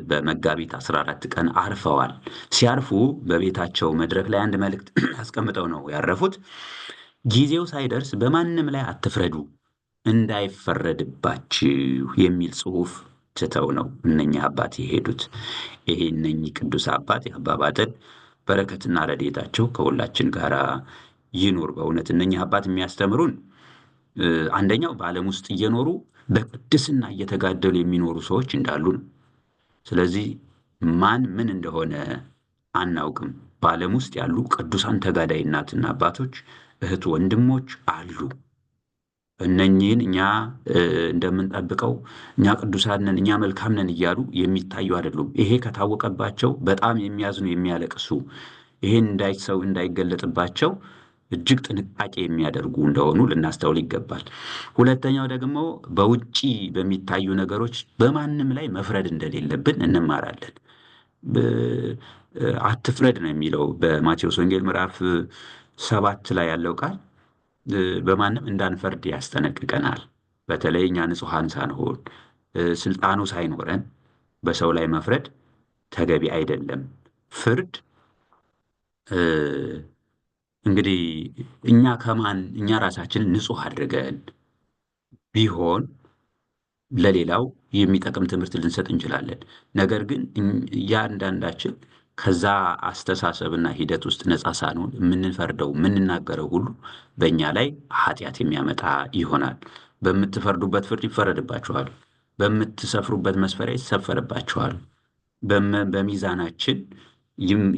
በመጋቢት 14 ቀን አርፈዋል። ሲያርፉ በቤታቸው መድረክ ላይ አንድ መልእክት አስቀምጠው ነው ያረፉት። ጊዜው ሳይደርስ በማንም ላይ አትፍረዱ እንዳይፈረድባችሁ የሚል ጽሑፍ ትተው ነው እነኚህ አባት የሄዱት። ይሄ እነኚህ ቅዱስ አባት የአባ ባጥል በረከትና ረድኤታቸው ከሁላችን ጋር ይኑር። በእውነት እነኚህ አባት የሚያስተምሩን አንደኛው በዓለም ውስጥ እየኖሩ በቅድስና እየተጋደሉ የሚኖሩ ሰዎች እንዳሉ ነው። ስለዚህ ማን ምን እንደሆነ አናውቅም። በዓለም ውስጥ ያሉ ቅዱሳን ተጋዳይ እናትና አባቶች፣ እህት ወንድሞች አሉ። እነኚህን እኛ እንደምንጠብቀው እኛ ቅዱሳን ነን፣ እኛ መልካም ነን እያሉ የሚታዩ አይደሉም። ይሄ ከታወቀባቸው በጣም የሚያዝኑ የሚያለቅሱ፣ ይሄን እንዳይሰው እንዳይገለጥባቸው እጅግ ጥንቃቄ የሚያደርጉ እንደሆኑ ልናስተውል ይገባል። ሁለተኛው ደግሞ በውጪ በሚታዩ ነገሮች በማንም ላይ መፍረድ እንደሌለብን እንማራለን። አትፍረድ ነው የሚለው በማቴዎስ ወንጌል ምዕራፍ 7 ላይ ያለው ቃል በማንም እንዳንፈርድ ያስጠነቅቀናል። በተለይ እኛ ንጹሐን ሳንሆን ስልጣኑ ሳይኖረን በሰው ላይ መፍረድ ተገቢ አይደለም። ፍርድ እንግዲህ እኛ ከማን እኛ ራሳችንን ንጹህ አድርገን ቢሆን ለሌላው የሚጠቅም ትምህርት ልንሰጥ እንችላለን። ነገር ግን እያንዳንዳችን ከዛ አስተሳሰብና ሂደት ውስጥ ነፃ ሳንሆን የምንፈርደው የምንናገረው ሁሉ በእኛ ላይ ኃጢአት የሚያመጣ ይሆናል። በምትፈርዱበት ፍርድ ይፈረድባችኋል፣ በምትሰፍሩበት መስፈሪያ ይሰፈርባችኋል፣ በሚዛናችን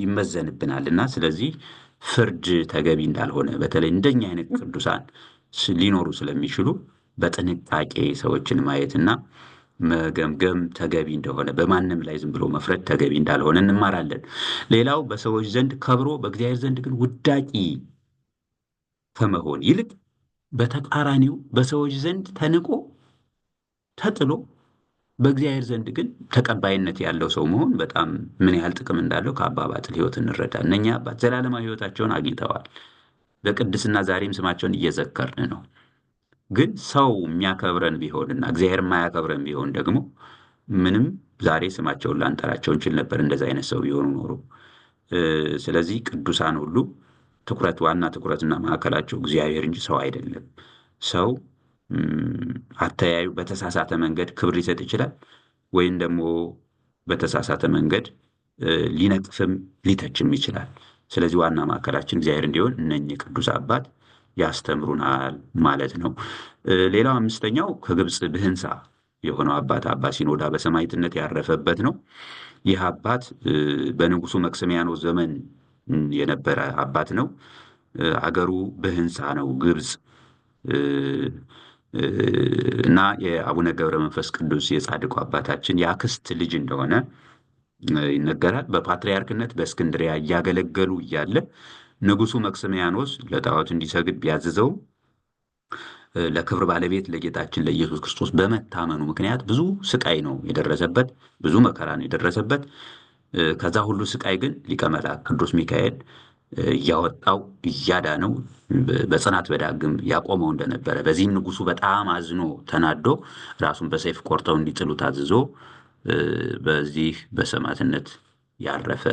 ይመዘንብናልና ስለዚህ ፍርድ ተገቢ እንዳልሆነ በተለይ እንደኛ አይነት ቅዱሳን ሊኖሩ ስለሚችሉ በጥንቃቄ ሰዎችን ማየትና መገምገም ተገቢ እንደሆነ በማንም ላይ ዝም ብሎ መፍረድ ተገቢ እንዳልሆነ እንማራለን። ሌላው በሰዎች ዘንድ ከብሮ በእግዚአብሔር ዘንድ ግን ውዳቂ ከመሆን ይልቅ በተቃራኒው በሰዎች ዘንድ ተንቆ ተጥሎ በእግዚአብሔር ዘንድ ግን ተቀባይነት ያለው ሰው መሆን በጣም ምን ያህል ጥቅም እንዳለው ከአባ ባጥል ሕይወት እንረዳ። እነኛ አባት ዘላለማዊ ሕይወታቸውን አግኝተዋል። በቅድስና ዛሬም ስማቸውን እየዘከርን ነው። ግን ሰው የሚያከብረን ቢሆንና እግዚአብሔር የማያከብረን ቢሆን ደግሞ ምንም ዛሬ ስማቸውን ላንጠራቸው እንችል ነበር፣ እንደዛ አይነት ሰው ቢሆኑ ኖሮ። ስለዚህ ቅዱሳን ሁሉ ትኩረት ዋና ትኩረትና ማዕከላቸው እግዚአብሔር እንጂ ሰው አይደለም። ሰው አተያዩ በተሳሳተ መንገድ ክብር ሊሰጥ ይችላል፣ ወይም ደግሞ በተሳሳተ መንገድ ሊነቅፍም ሊተችም ይችላል። ስለዚህ ዋና ማዕከላችን እግዚአብሔር እንዲሆን እነኚህ ቅዱስ አባት ያስተምሩናል ማለት ነው። ሌላው አምስተኛው ከግብፅ ብህንሳ የሆነው አባት አባ ሲኖዳ በሰማዕትነት ያረፈበት ነው። ይህ አባት በንጉሱ መክስሚያኖስ ዘመን የነበረ አባት ነው። አገሩ ብህንሳ ነው፣ ግብፅ እና የአቡነ ገብረ መንፈስ ቅዱስ የጻድቁ አባታችን የአክስት ልጅ እንደሆነ ይነገራል። በፓትርያርክነት በእስክንድሪያ እያገለገሉ እያለ ንጉሱ መክስሚያኖስ ለጣዖት እንዲሰግድ ቢያዝዘው ለክብር ባለቤት ለጌታችን ለኢየሱስ ክርስቶስ በመታመኑ ምክንያት ብዙ ስቃይ ነው የደረሰበት፣ ብዙ መከራ ነው የደረሰበት። ከዛ ሁሉ ስቃይ ግን ሊቀ መላእክት ቅዱስ ሚካኤል እያወጣው እያዳነው በጽናት በዳግም ያቆመው እንደነበረ፣ በዚህም ንጉሱ በጣም አዝኖ ተናዶ ራሱን በሰይፍ ቆርጠው እንዲጥሉ ታዝዞ በዚህ በሰማዕትነት ያረፈ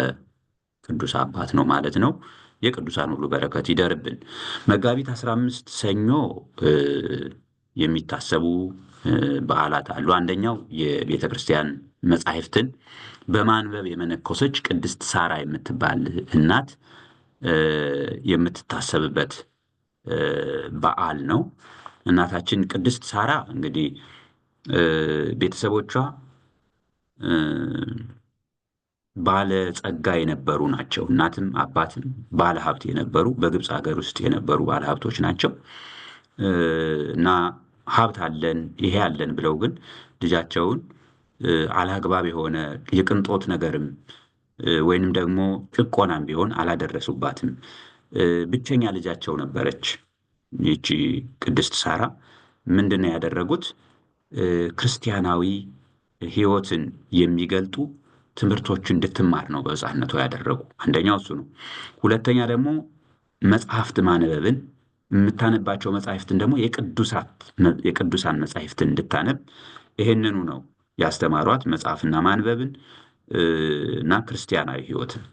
ቅዱስ አባት ነው ማለት ነው። የቅዱሳን ሁሉ በረከት ይደርብን። መጋቢት 15 ሰኞ የሚታሰቡ በዓላት አሉ። አንደኛው የቤተ ክርስቲያን መጻሕፍትን በማንበብ የመነኮሰች ቅድስት ሳራ የምትባል እናት የምትታሰብበት በዓል ነው። እናታችን ቅድስት ሳራ እንግዲህ ቤተሰቦቿ ባለ ጸጋ የነበሩ ናቸው። እናትም አባትም ባለ ሀብት የነበሩ በግብፅ ሀገር ውስጥ የነበሩ ባለ ሀብቶች ናቸው እና ሀብት አለን ይሄ አለን ብለው ግን ልጃቸውን አላግባብ የሆነ የቅንጦት ነገርም ወይንም ደግሞ ጭቆናም ቢሆን አላደረሱባትም። ብቸኛ ልጃቸው ነበረች ይቺ ቅድስት ሳራ። ምንድን ነው ያደረጉት? ክርስቲያናዊ ሕይወትን የሚገልጡ ትምህርቶችን እንድትማር ነው በሕፃንነቷ ያደረጉ። አንደኛው እሱ ነው። ሁለተኛ ደግሞ መጽሐፍት ማንበብን የምታነባቸው መጽሐፍትን ደግሞ የቅዱሳን መጽሐፍትን እንድታነብ ይህንኑ ነው ያስተማሯት፣ መጽሐፍና ማንበብን እና ክርስቲያናዊ ሕይወትን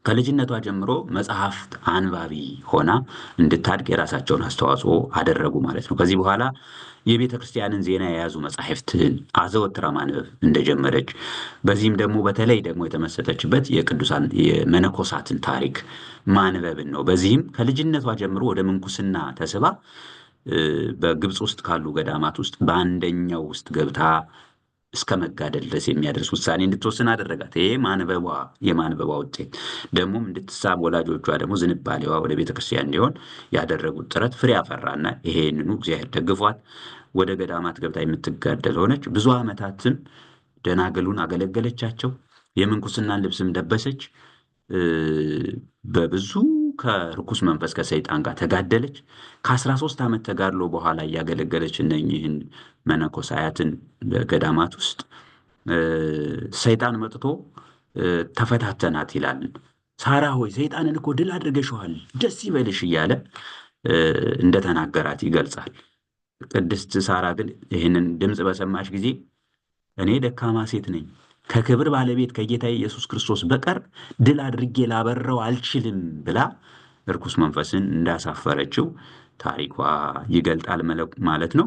ከልጅነቷ ጀምሮ መጽሐፍት አንባቢ ሆና እንድታድግ የራሳቸውን አስተዋጽኦ አደረጉ ማለት ነው። ከዚህ በኋላ የቤተ ክርስቲያንን ዜና የያዙ መጽሐፍትን አዘወትራ ማንበብ እንደጀመረች፣ በዚህም ደግሞ በተለይ ደግሞ የተመሰጠችበት የቅዱሳን የመነኮሳትን ታሪክ ማንበብን ነው። በዚህም ከልጅነቷ ጀምሮ ወደ ምንኩስና ተስባ በግብፅ ውስጥ ካሉ ገዳማት ውስጥ በአንደኛው ውስጥ ገብታ እስከ መጋደል ድረስ የሚያደርስ ውሳኔ እንድትወስን አደረጋት። ይሄ ማንበቧ የማንበቧ ውጤት ደግሞም እንድትሳብ ወላጆቿ ደግሞ ዝንባሌዋ ወደ ቤተ ክርስቲያን እንዲሆን ያደረጉት ጥረት ፍሬ አፈራና ይሄንኑ እግዚአብሔር ደግፏት ወደ ገዳማት ገብታ የምትጋደል ሆነች። ብዙ ዓመታትም ደናግሉን አገለገለቻቸው። የምንኩስናን ልብስም ለበሰች። በብዙ ከርኩስ መንፈስ ከሰይጣን ጋር ተጋደለች። ከ13 ዓመት ተጋድሎ በኋላ እያገለገለች እነኚህን መነኮሳያትን በገዳማት ውስጥ ሰይጣን መጥቶ ተፈታተናት ይላል። ሳራ ሆይ ሰይጣንን እኮ ድል አድርገሽዋል፣ ደስ ይበልሽ እያለ እንደተናገራት ይገልጻል። ቅድስት ሳራ ግን ይህንን ድምፅ በሰማች ጊዜ እኔ ደካማ ሴት ነኝ፣ ከክብር ባለቤት ከጌታ ኢየሱስ ክርስቶስ በቀር ድል አድርጌ ላበረው አልችልም ብላ እርኩስ መንፈስን እንዳሳፈረችው ታሪኳ ይገልጣል ማለት ነው።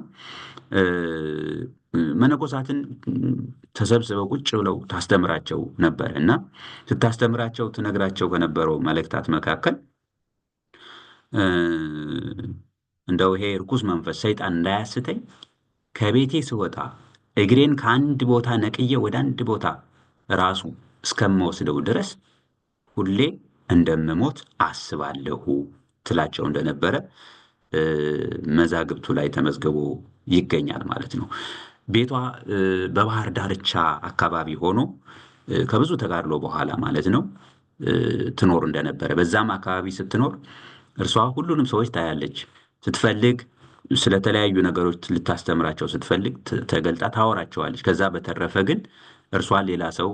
መነኮሳትን ተሰብስበው ቁጭ ብለው ታስተምራቸው ነበር እና ስታስተምራቸው ትነግራቸው ከነበረው መልእክታት መካከል እንደው ይሄ እርኩስ መንፈስ ሰይጣን እንዳያስተኝ ከቤቴ ስወጣ እግሬን ከአንድ ቦታ ነቅዬ ወደ አንድ ቦታ ራሱ እስከምወስደው ድረስ ሁሌ እንደምሞት አስባለሁ ትላቸው እንደነበረ መዛግብቱ ላይ ተመዝግቦ ይገኛል ማለት ነው። ቤቷ በባህር ዳርቻ አካባቢ ሆኖ ከብዙ ተጋድሎ በኋላ ማለት ነው ትኖር እንደነበረ፣ በዛም አካባቢ ስትኖር እርሷ ሁሉንም ሰዎች ታያለች። ስትፈልግ ስለተለያዩ ነገሮች ልታስተምራቸው ስትፈልግ ተገልጣ ታወራቸዋለች። ከዛ በተረፈ ግን እርሷን ሌላ ሰው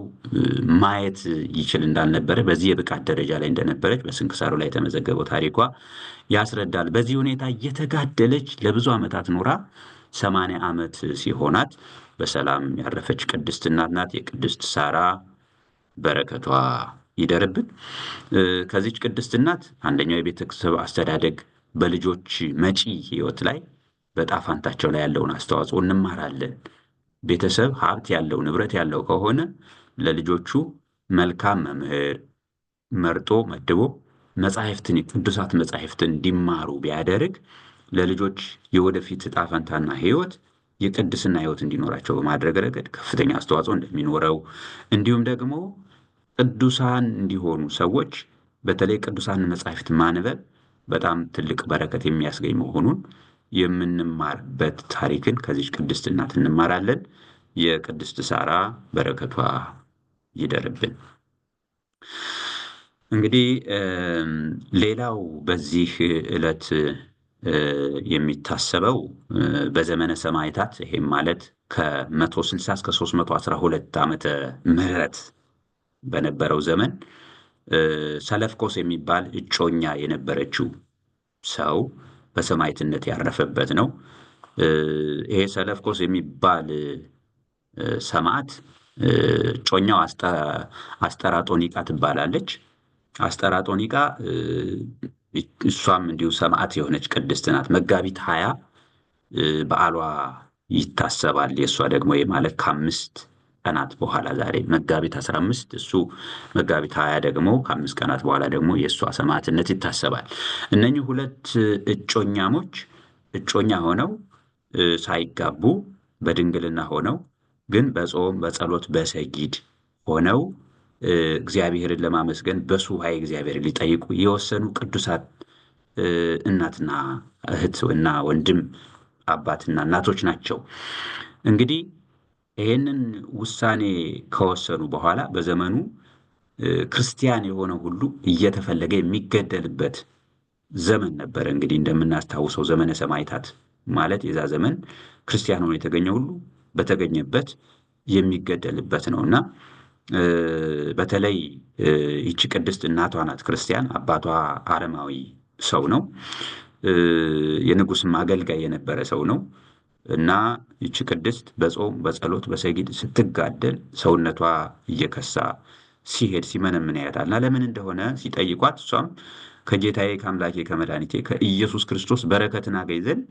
ማየት ይችል እንዳልነበረ፣ በዚህ የብቃት ደረጃ ላይ እንደነበረች በስንክሳሩ ላይ የተመዘገበው ታሪኳ ያስረዳል። በዚህ ሁኔታ እየተጋደለች ለብዙ ዓመታት ኖራ 80 ዓመት ሲሆናት በሰላም ያረፈች ቅድስት እናት ናት። የቅድስት ሳራ በረከቷ ይደርብን። ከዚች ቅድስት እናት አንደኛው የቤተሰብ አስተዳደግ በልጆች መጪ ሕይወት ላይ በጣፋንታቸው ላይ ያለውን አስተዋጽኦ እንማራለን። ቤተሰብ ሀብት ያለው ንብረት ያለው ከሆነ ለልጆቹ መልካም መምህር መርጦ መድቦ መጻሕፍትን፣ ቅዱሳት መጻሕፍትን እንዲማሩ ቢያደርግ ለልጆች የወደፊት ዕጣ ፈንታና ሕይወት የቅድስና ሕይወት እንዲኖራቸው በማድረግ ረገድ ከፍተኛ አስተዋጽኦ እንደሚኖረው፣ እንዲሁም ደግሞ ቅዱሳን እንዲሆኑ ሰዎች በተለይ ቅዱሳን መጻሕፍት ማንበብ በጣም ትልቅ በረከት የሚያስገኝ መሆኑን የምንማርበት ታሪክን ከዚች ቅድስት እናት እንማራለን። የቅድስት ሳራ በረከቷ ይደርብን። እንግዲህ ሌላው በዚህ ዕለት የሚታሰበው በዘመነ ሰማዕታት፣ ይሄም ማለት ከ160 እስከ 312 ዓመተ ምህረት በነበረው ዘመን ሰለፍኮስ የሚባል እጮኛ የነበረችው ሰው በሰማዕትነት ያረፈበት ነው። ይሄ ሰለፍኮስ የሚባል ሰማዕት እጮኛው አስጠራጦኒቃ ትባላለች። አስጠራጦኒቃ እሷም እንዲሁ ሰማዕት የሆነች ቅድስት ናት። መጋቢት 20 በዓሏ ይታሰባል። የእሷ ደግሞ ማለት ከ5 ቀናት በኋላ፣ ዛሬ መጋቢት 15 እሱ መጋቢት 20 ደግሞ ከ5 ቀናት በኋላ ደግሞ የእሷ ሰማዕትነት ይታሰባል። እነኚህ ሁለት እጮኛሞች እጮኛ ሆነው ሳይጋቡ በድንግልና ሆነው ግን በጾም፣ በጸሎት፣ በሰጊድ ሆነው እግዚአብሔርን ለማመስገን በሱባኤ እግዚአብሔርን ሊጠይቁ የወሰኑ ቅዱሳት እናትና እህት እና ወንድም፣ አባትና እናቶች ናቸው። እንግዲህ ይህንን ውሳኔ ከወሰኑ በኋላ በዘመኑ ክርስቲያን የሆነ ሁሉ እየተፈለገ የሚገደልበት ዘመን ነበር። እንግዲህ እንደምናስታውሰው ዘመነ ሰማዕታት ማለት የዛ ዘመን ክርስቲያን ሆኖ የተገኘ ሁሉ በተገኘበት የሚገደልበት ነውና፣ በተለይ ይቺ ቅድስት እናቷ ናት ክርስቲያን፣ አባቷ አረማዊ ሰው ነው። የንጉስም አገልጋይ የነበረ ሰው ነው። እና ይቺ ቅድስት በጾም፣ በጸሎት፣ በሰጊድ ስትጋደል ሰውነቷ እየከሳ ሲሄድ ሲመነምን ያያታል። እና ለምን እንደሆነ ሲጠይቋት እሷም ከጌታዬ ከአምላኬ ከመድኃኒቴ ከኢየሱስ ክርስቶስ በረከትን አገኝ ዘንድ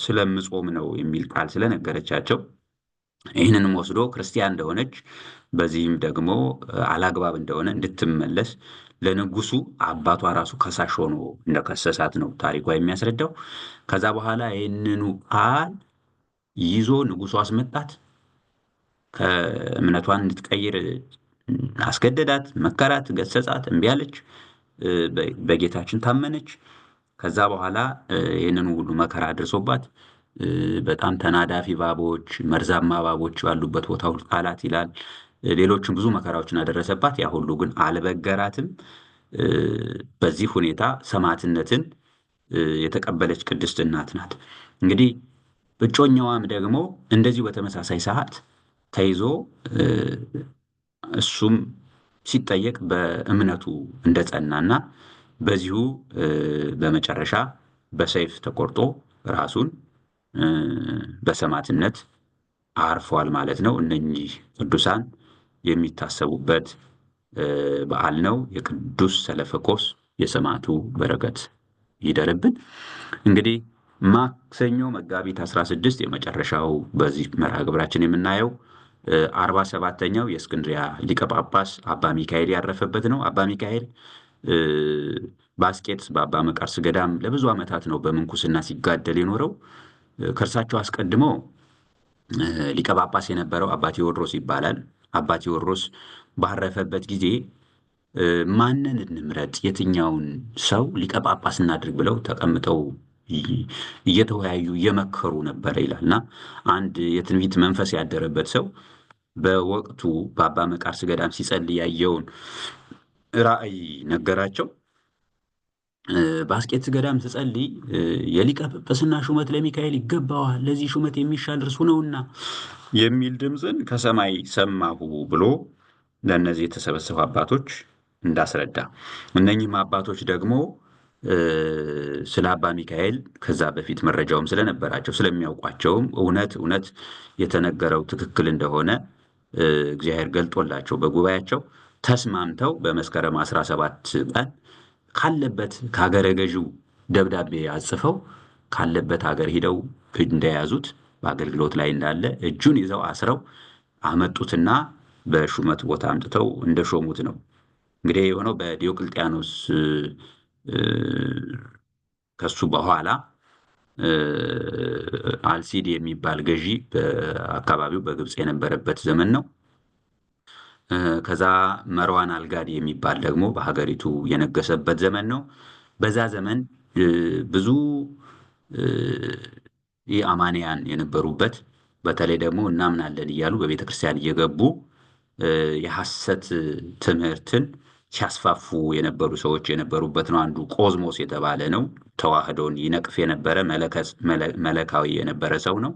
ስለምጾም ነው የሚል ቃል ስለነገረቻቸው፣ ይህንንም ወስዶ ክርስቲያን እንደሆነች በዚህም ደግሞ አላግባብ እንደሆነ እንድትመለስ ለንጉሱ አባቷ ራሱ ከሳሽ ሆኖ እንደከሰሳት ነው ታሪኳ የሚያስረዳው። ከዛ በኋላ ይህንኑ ቃል ይዞ ንጉሱ አስመጣት። ከእምነቷን እንድትቀይር አስገደዳት፣ መከራት፣ ገሰጻት፣ እምቢ አለች። በጌታችን ታመነች። ከዛ በኋላ ይህንኑ ሁሉ መከራ አድርሶባት በጣም ተናዳፊ እባቦች፣ መርዛማ እባቦች ባሉበት ቦታ ሁሉ ጣላት ይላል። ሌሎችም ብዙ መከራዎችን አደረሰባት። ያ ሁሉ ግን አልበገራትም። በዚህ ሁኔታ ሰማዕትነትን የተቀበለች ቅድስት እናት ናት። እንግዲህ እጮኛዋም ደግሞ እንደዚሁ በተመሳሳይ ሰዓት ተይዞ እሱም ሲጠየቅ በእምነቱ እንደጸናና በዚሁ በመጨረሻ በሰይፍ ተቆርጦ ራሱን በሰማዕትነት አርፏል ማለት ነው። እነኚህ ቅዱሳን የሚታሰቡበት በዓል ነው። የቅዱስ ሰለፈኮስ የሰማዕቱ በረከት ይደርብን። እንግዲህ ማክሰኞ መጋቢት 16 የመጨረሻው በዚህ መርሃ ግብራችን የምናየው 47ኛው የእስክንድሪያ ሊቀ ጳጳስ አባ ሚካኤል ያረፈበት ነው። አባ ሚካኤል ባስቄጥስ በአባ መቃርስ ገዳም ለብዙ ዓመታት ነው በምንኩስና ሲጋደል የኖረው። ከእርሳቸው አስቀድሞ ሊቀ ጳጳስ የነበረው አባ ቴዎድሮስ ይባላል። አባ ቴዎድሮስ ባረፈበት ጊዜ ማንን እንምረጥ፣ የትኛውን ሰው ሊቀ ጳጳስ እናድርግ ብለው ተቀምጠው እየተወያዩ እየመከሩ ነበረ ይላል እና አንድ የትንቢት መንፈስ ያደረበት ሰው በወቅቱ በአባ መቃርስ ገዳም ሲጸልይ ያየውን ራእይ ነገራቸው። በአስቄጥስ ገዳም ስጸልይ የሊቀ ጵጵስና ሹመት ለሚካኤል ይገባዋል፣ ለዚህ ሹመት የሚሻል እርሱ ነውና የሚል ድምፅን ከሰማይ ሰማሁ ብሎ ለእነዚህ የተሰበሰቡ አባቶች እንዳስረዳ፣ እነኚህም አባቶች ደግሞ ስለ አባ ሚካኤል ከዛ በፊት መረጃውም ስለነበራቸው ስለሚያውቋቸውም እውነት እውነት የተነገረው ትክክል እንደሆነ እግዚአብሔር ገልጦላቸው በጉባኤያቸው ተስማምተው በመስከረም 17 ቀን ካለበት ከሀገረ ገዢው ደብዳቤ አጽፈው ካለበት ሀገር ሂደው እንደያዙት በአገልግሎት ላይ እንዳለ እጁን ይዘው አስረው አመጡትና በሹመት ቦታ አምጥተው እንደሾሙት ነው። እንግዲህ የሆነው በዲዮቅልጥያኖስ ከሱ በኋላ አልሲድ የሚባል ገዢ በአካባቢው በግብፅ የነበረበት ዘመን ነው። ከዛ መርዋን አልጋዲ የሚባል ደግሞ በሀገሪቱ የነገሰበት ዘመን ነው። በዛ ዘመን ብዙ የአማንያን የነበሩበት፣ በተለይ ደግሞ እናምናለን እያሉ በቤተ ክርስቲያን እየገቡ የሐሰት ትምህርትን ሲያስፋፉ የነበሩ ሰዎች የነበሩበት ነው። አንዱ ቆዝሞስ የተባለ ነው። ተዋህዶን ይነቅፍ የነበረ መለካዊ የነበረ ሰው ነው።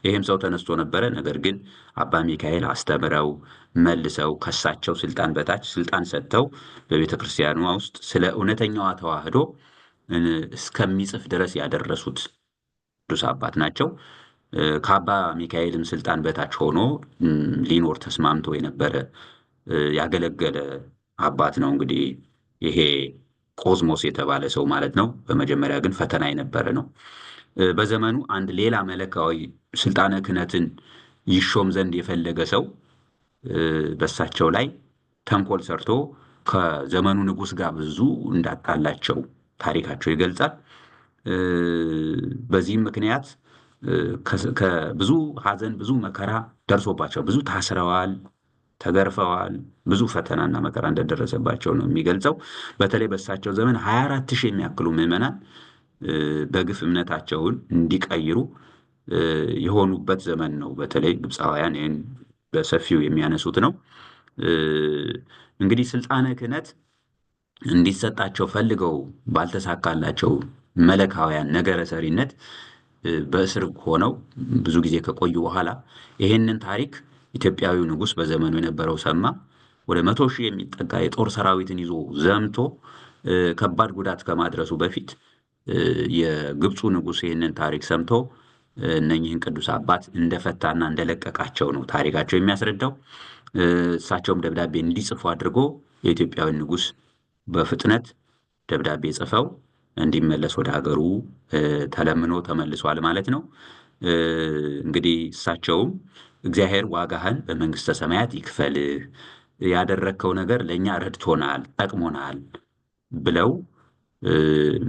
ይህም ሰው ተነስቶ ነበረ። ነገር ግን አባ ሚካኤል አስተምረው መልሰው ከሳቸው ስልጣን በታች ስልጣን ሰጥተው በቤተ ክርስቲያኗ ውስጥ ስለ እውነተኛዋ ተዋህዶ እስከሚጽፍ ድረስ ያደረሱት ቅዱስ አባት ናቸው። ከአባ ሚካኤልም ስልጣን በታች ሆኖ ሊኖር ተስማምቶ የነበረ ያገለገለ አባት ነው። እንግዲህ ይሄ ቆዝሞስ የተባለ ሰው ማለት ነው። በመጀመሪያ ግን ፈተና የነበረ ነው። በዘመኑ አንድ ሌላ መለካዊ ስልጣነ ክህነትን ይሾም ዘንድ የፈለገ ሰው በሳቸው ላይ ተንኮል ሰርቶ ከዘመኑ ንጉሥ ጋር ብዙ እንዳጣላቸው ታሪካቸው ይገልጻል። በዚህም ምክንያት ብዙ ሐዘን፣ ብዙ መከራ ደርሶባቸው ብዙ ታስረዋል፣ ተገርፈዋል። ብዙ ፈተናና መከራ እንደደረሰባቸው ነው የሚገልጸው። በተለይ በእሳቸው ዘመን 24 ሺህ የሚያክሉ ምዕመናን በግፍ እምነታቸውን እንዲቀይሩ የሆኑበት ዘመን ነው። በተለይ ግብፃውያን ይህን በሰፊው የሚያነሱት ነው። እንግዲህ ስልጣነ ክህነት እንዲሰጣቸው ፈልገው ባልተሳካላቸው መለካውያን ነገረ ሰሪነት በእስር ሆነው ብዙ ጊዜ ከቆዩ በኋላ ይህንን ታሪክ ኢትዮጵያዊው ንጉሥ በዘመኑ የነበረው ሰማ። ወደ 100,000 የሚጠጋ የጦር ሰራዊትን ይዞ ዘምቶ ከባድ ጉዳት ከማድረሱ በፊት የግብፁ ንጉሥ ይህንን ታሪክ ሰምቶ እነኚህን ቅዱስ አባት እንደፈታና እንደለቀቃቸው ነው ታሪካቸው የሚያስረዳው። እሳቸውም ደብዳቤ እንዲጽፉ አድርጎ የኢትዮጵያዊ ንጉሥ በፍጥነት ደብዳቤ ጽፈው እንዲመለስ ወደ ሀገሩ ተለምኖ ተመልሷል ማለት ነው። እንግዲህ እሳቸውም እግዚአብሔር ዋጋህን በመንግሥተ ሰማያት ይክፈልህ፣ ያደረግከው ነገር ለእኛ ረድቶናል፣ ጠቅሞናል ብለው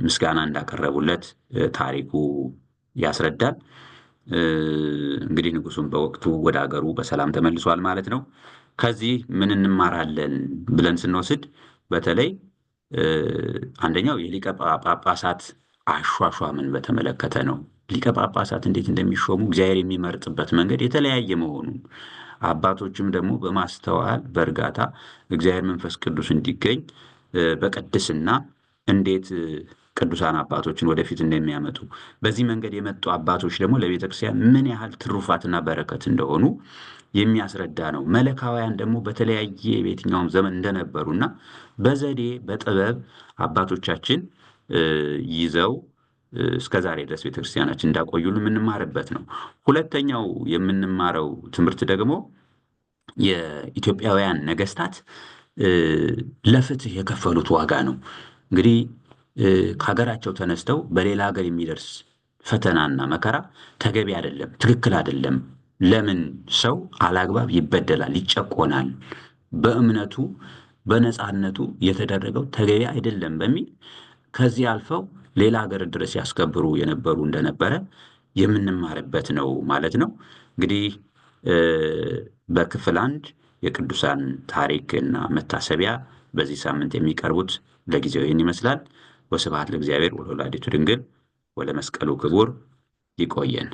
ምስጋና እንዳቀረቡለት ታሪኩ ያስረዳል። እንግዲህ ንጉሱም በወቅቱ ወደ ሀገሩ በሰላም ተመልሷል ማለት ነው። ከዚህ ምን እንማራለን ብለን ስንወስድ በተለይ አንደኛው የሊቀ ጳጳሳት አሿሿምን በተመለከተ ነው። ሊቀ ጳጳሳት እንዴት እንደሚሾሙ እግዚአብሔር የሚመርጥበት መንገድ የተለያየ መሆኑን፣ አባቶችም ደግሞ በማስተዋል በእርጋታ እግዚአብሔር መንፈስ ቅዱስ እንዲገኝ በቅድስና እንዴት ቅዱሳን አባቶችን ወደፊት እንደሚያመጡ፣ በዚህ መንገድ የመጡ አባቶች ደግሞ ለቤተ ክርስቲያን ምን ያህል ትሩፋትና በረከት እንደሆኑ የሚያስረዳ ነው። መለካውያን ደግሞ በተለያየ በየትኛውም ዘመን እንደነበሩና በዘዴ በጥበብ አባቶቻችን ይዘው እስከ ዛሬ ድረስ ቤተክርስቲያናችን እንዳቆዩልን የምንማርበት ነው። ሁለተኛው የምንማረው ትምህርት ደግሞ የኢትዮጵያውያን ነገስታት ለፍትህ የከፈሉት ዋጋ ነው። እንግዲህ ከሀገራቸው ተነስተው በሌላ ሀገር የሚደርስ ፈተናና መከራ ተገቢ አይደለም፣ ትክክል አይደለም። ለምን ሰው አላግባብ ይበደላል፣ ይጨቆናል? በእምነቱ በነፃነቱ የተደረገው ተገቢ አይደለም በሚል ከዚህ አልፈው ሌላ ሀገር ድረስ ያስከብሩ የነበሩ እንደነበረ የምንማርበት ነው ማለት ነው። እንግዲህ በክፍል አንድ የቅዱሳን ታሪክ እና መታሰቢያ በዚህ ሳምንት የሚቀርቡት ለጊዜው ይህን ይመስላል። ወስብሐት ለእግዚአብሔር ወለወላዲቱ ድንግል ወለመስቀሉ ክቡር። ይቆየን።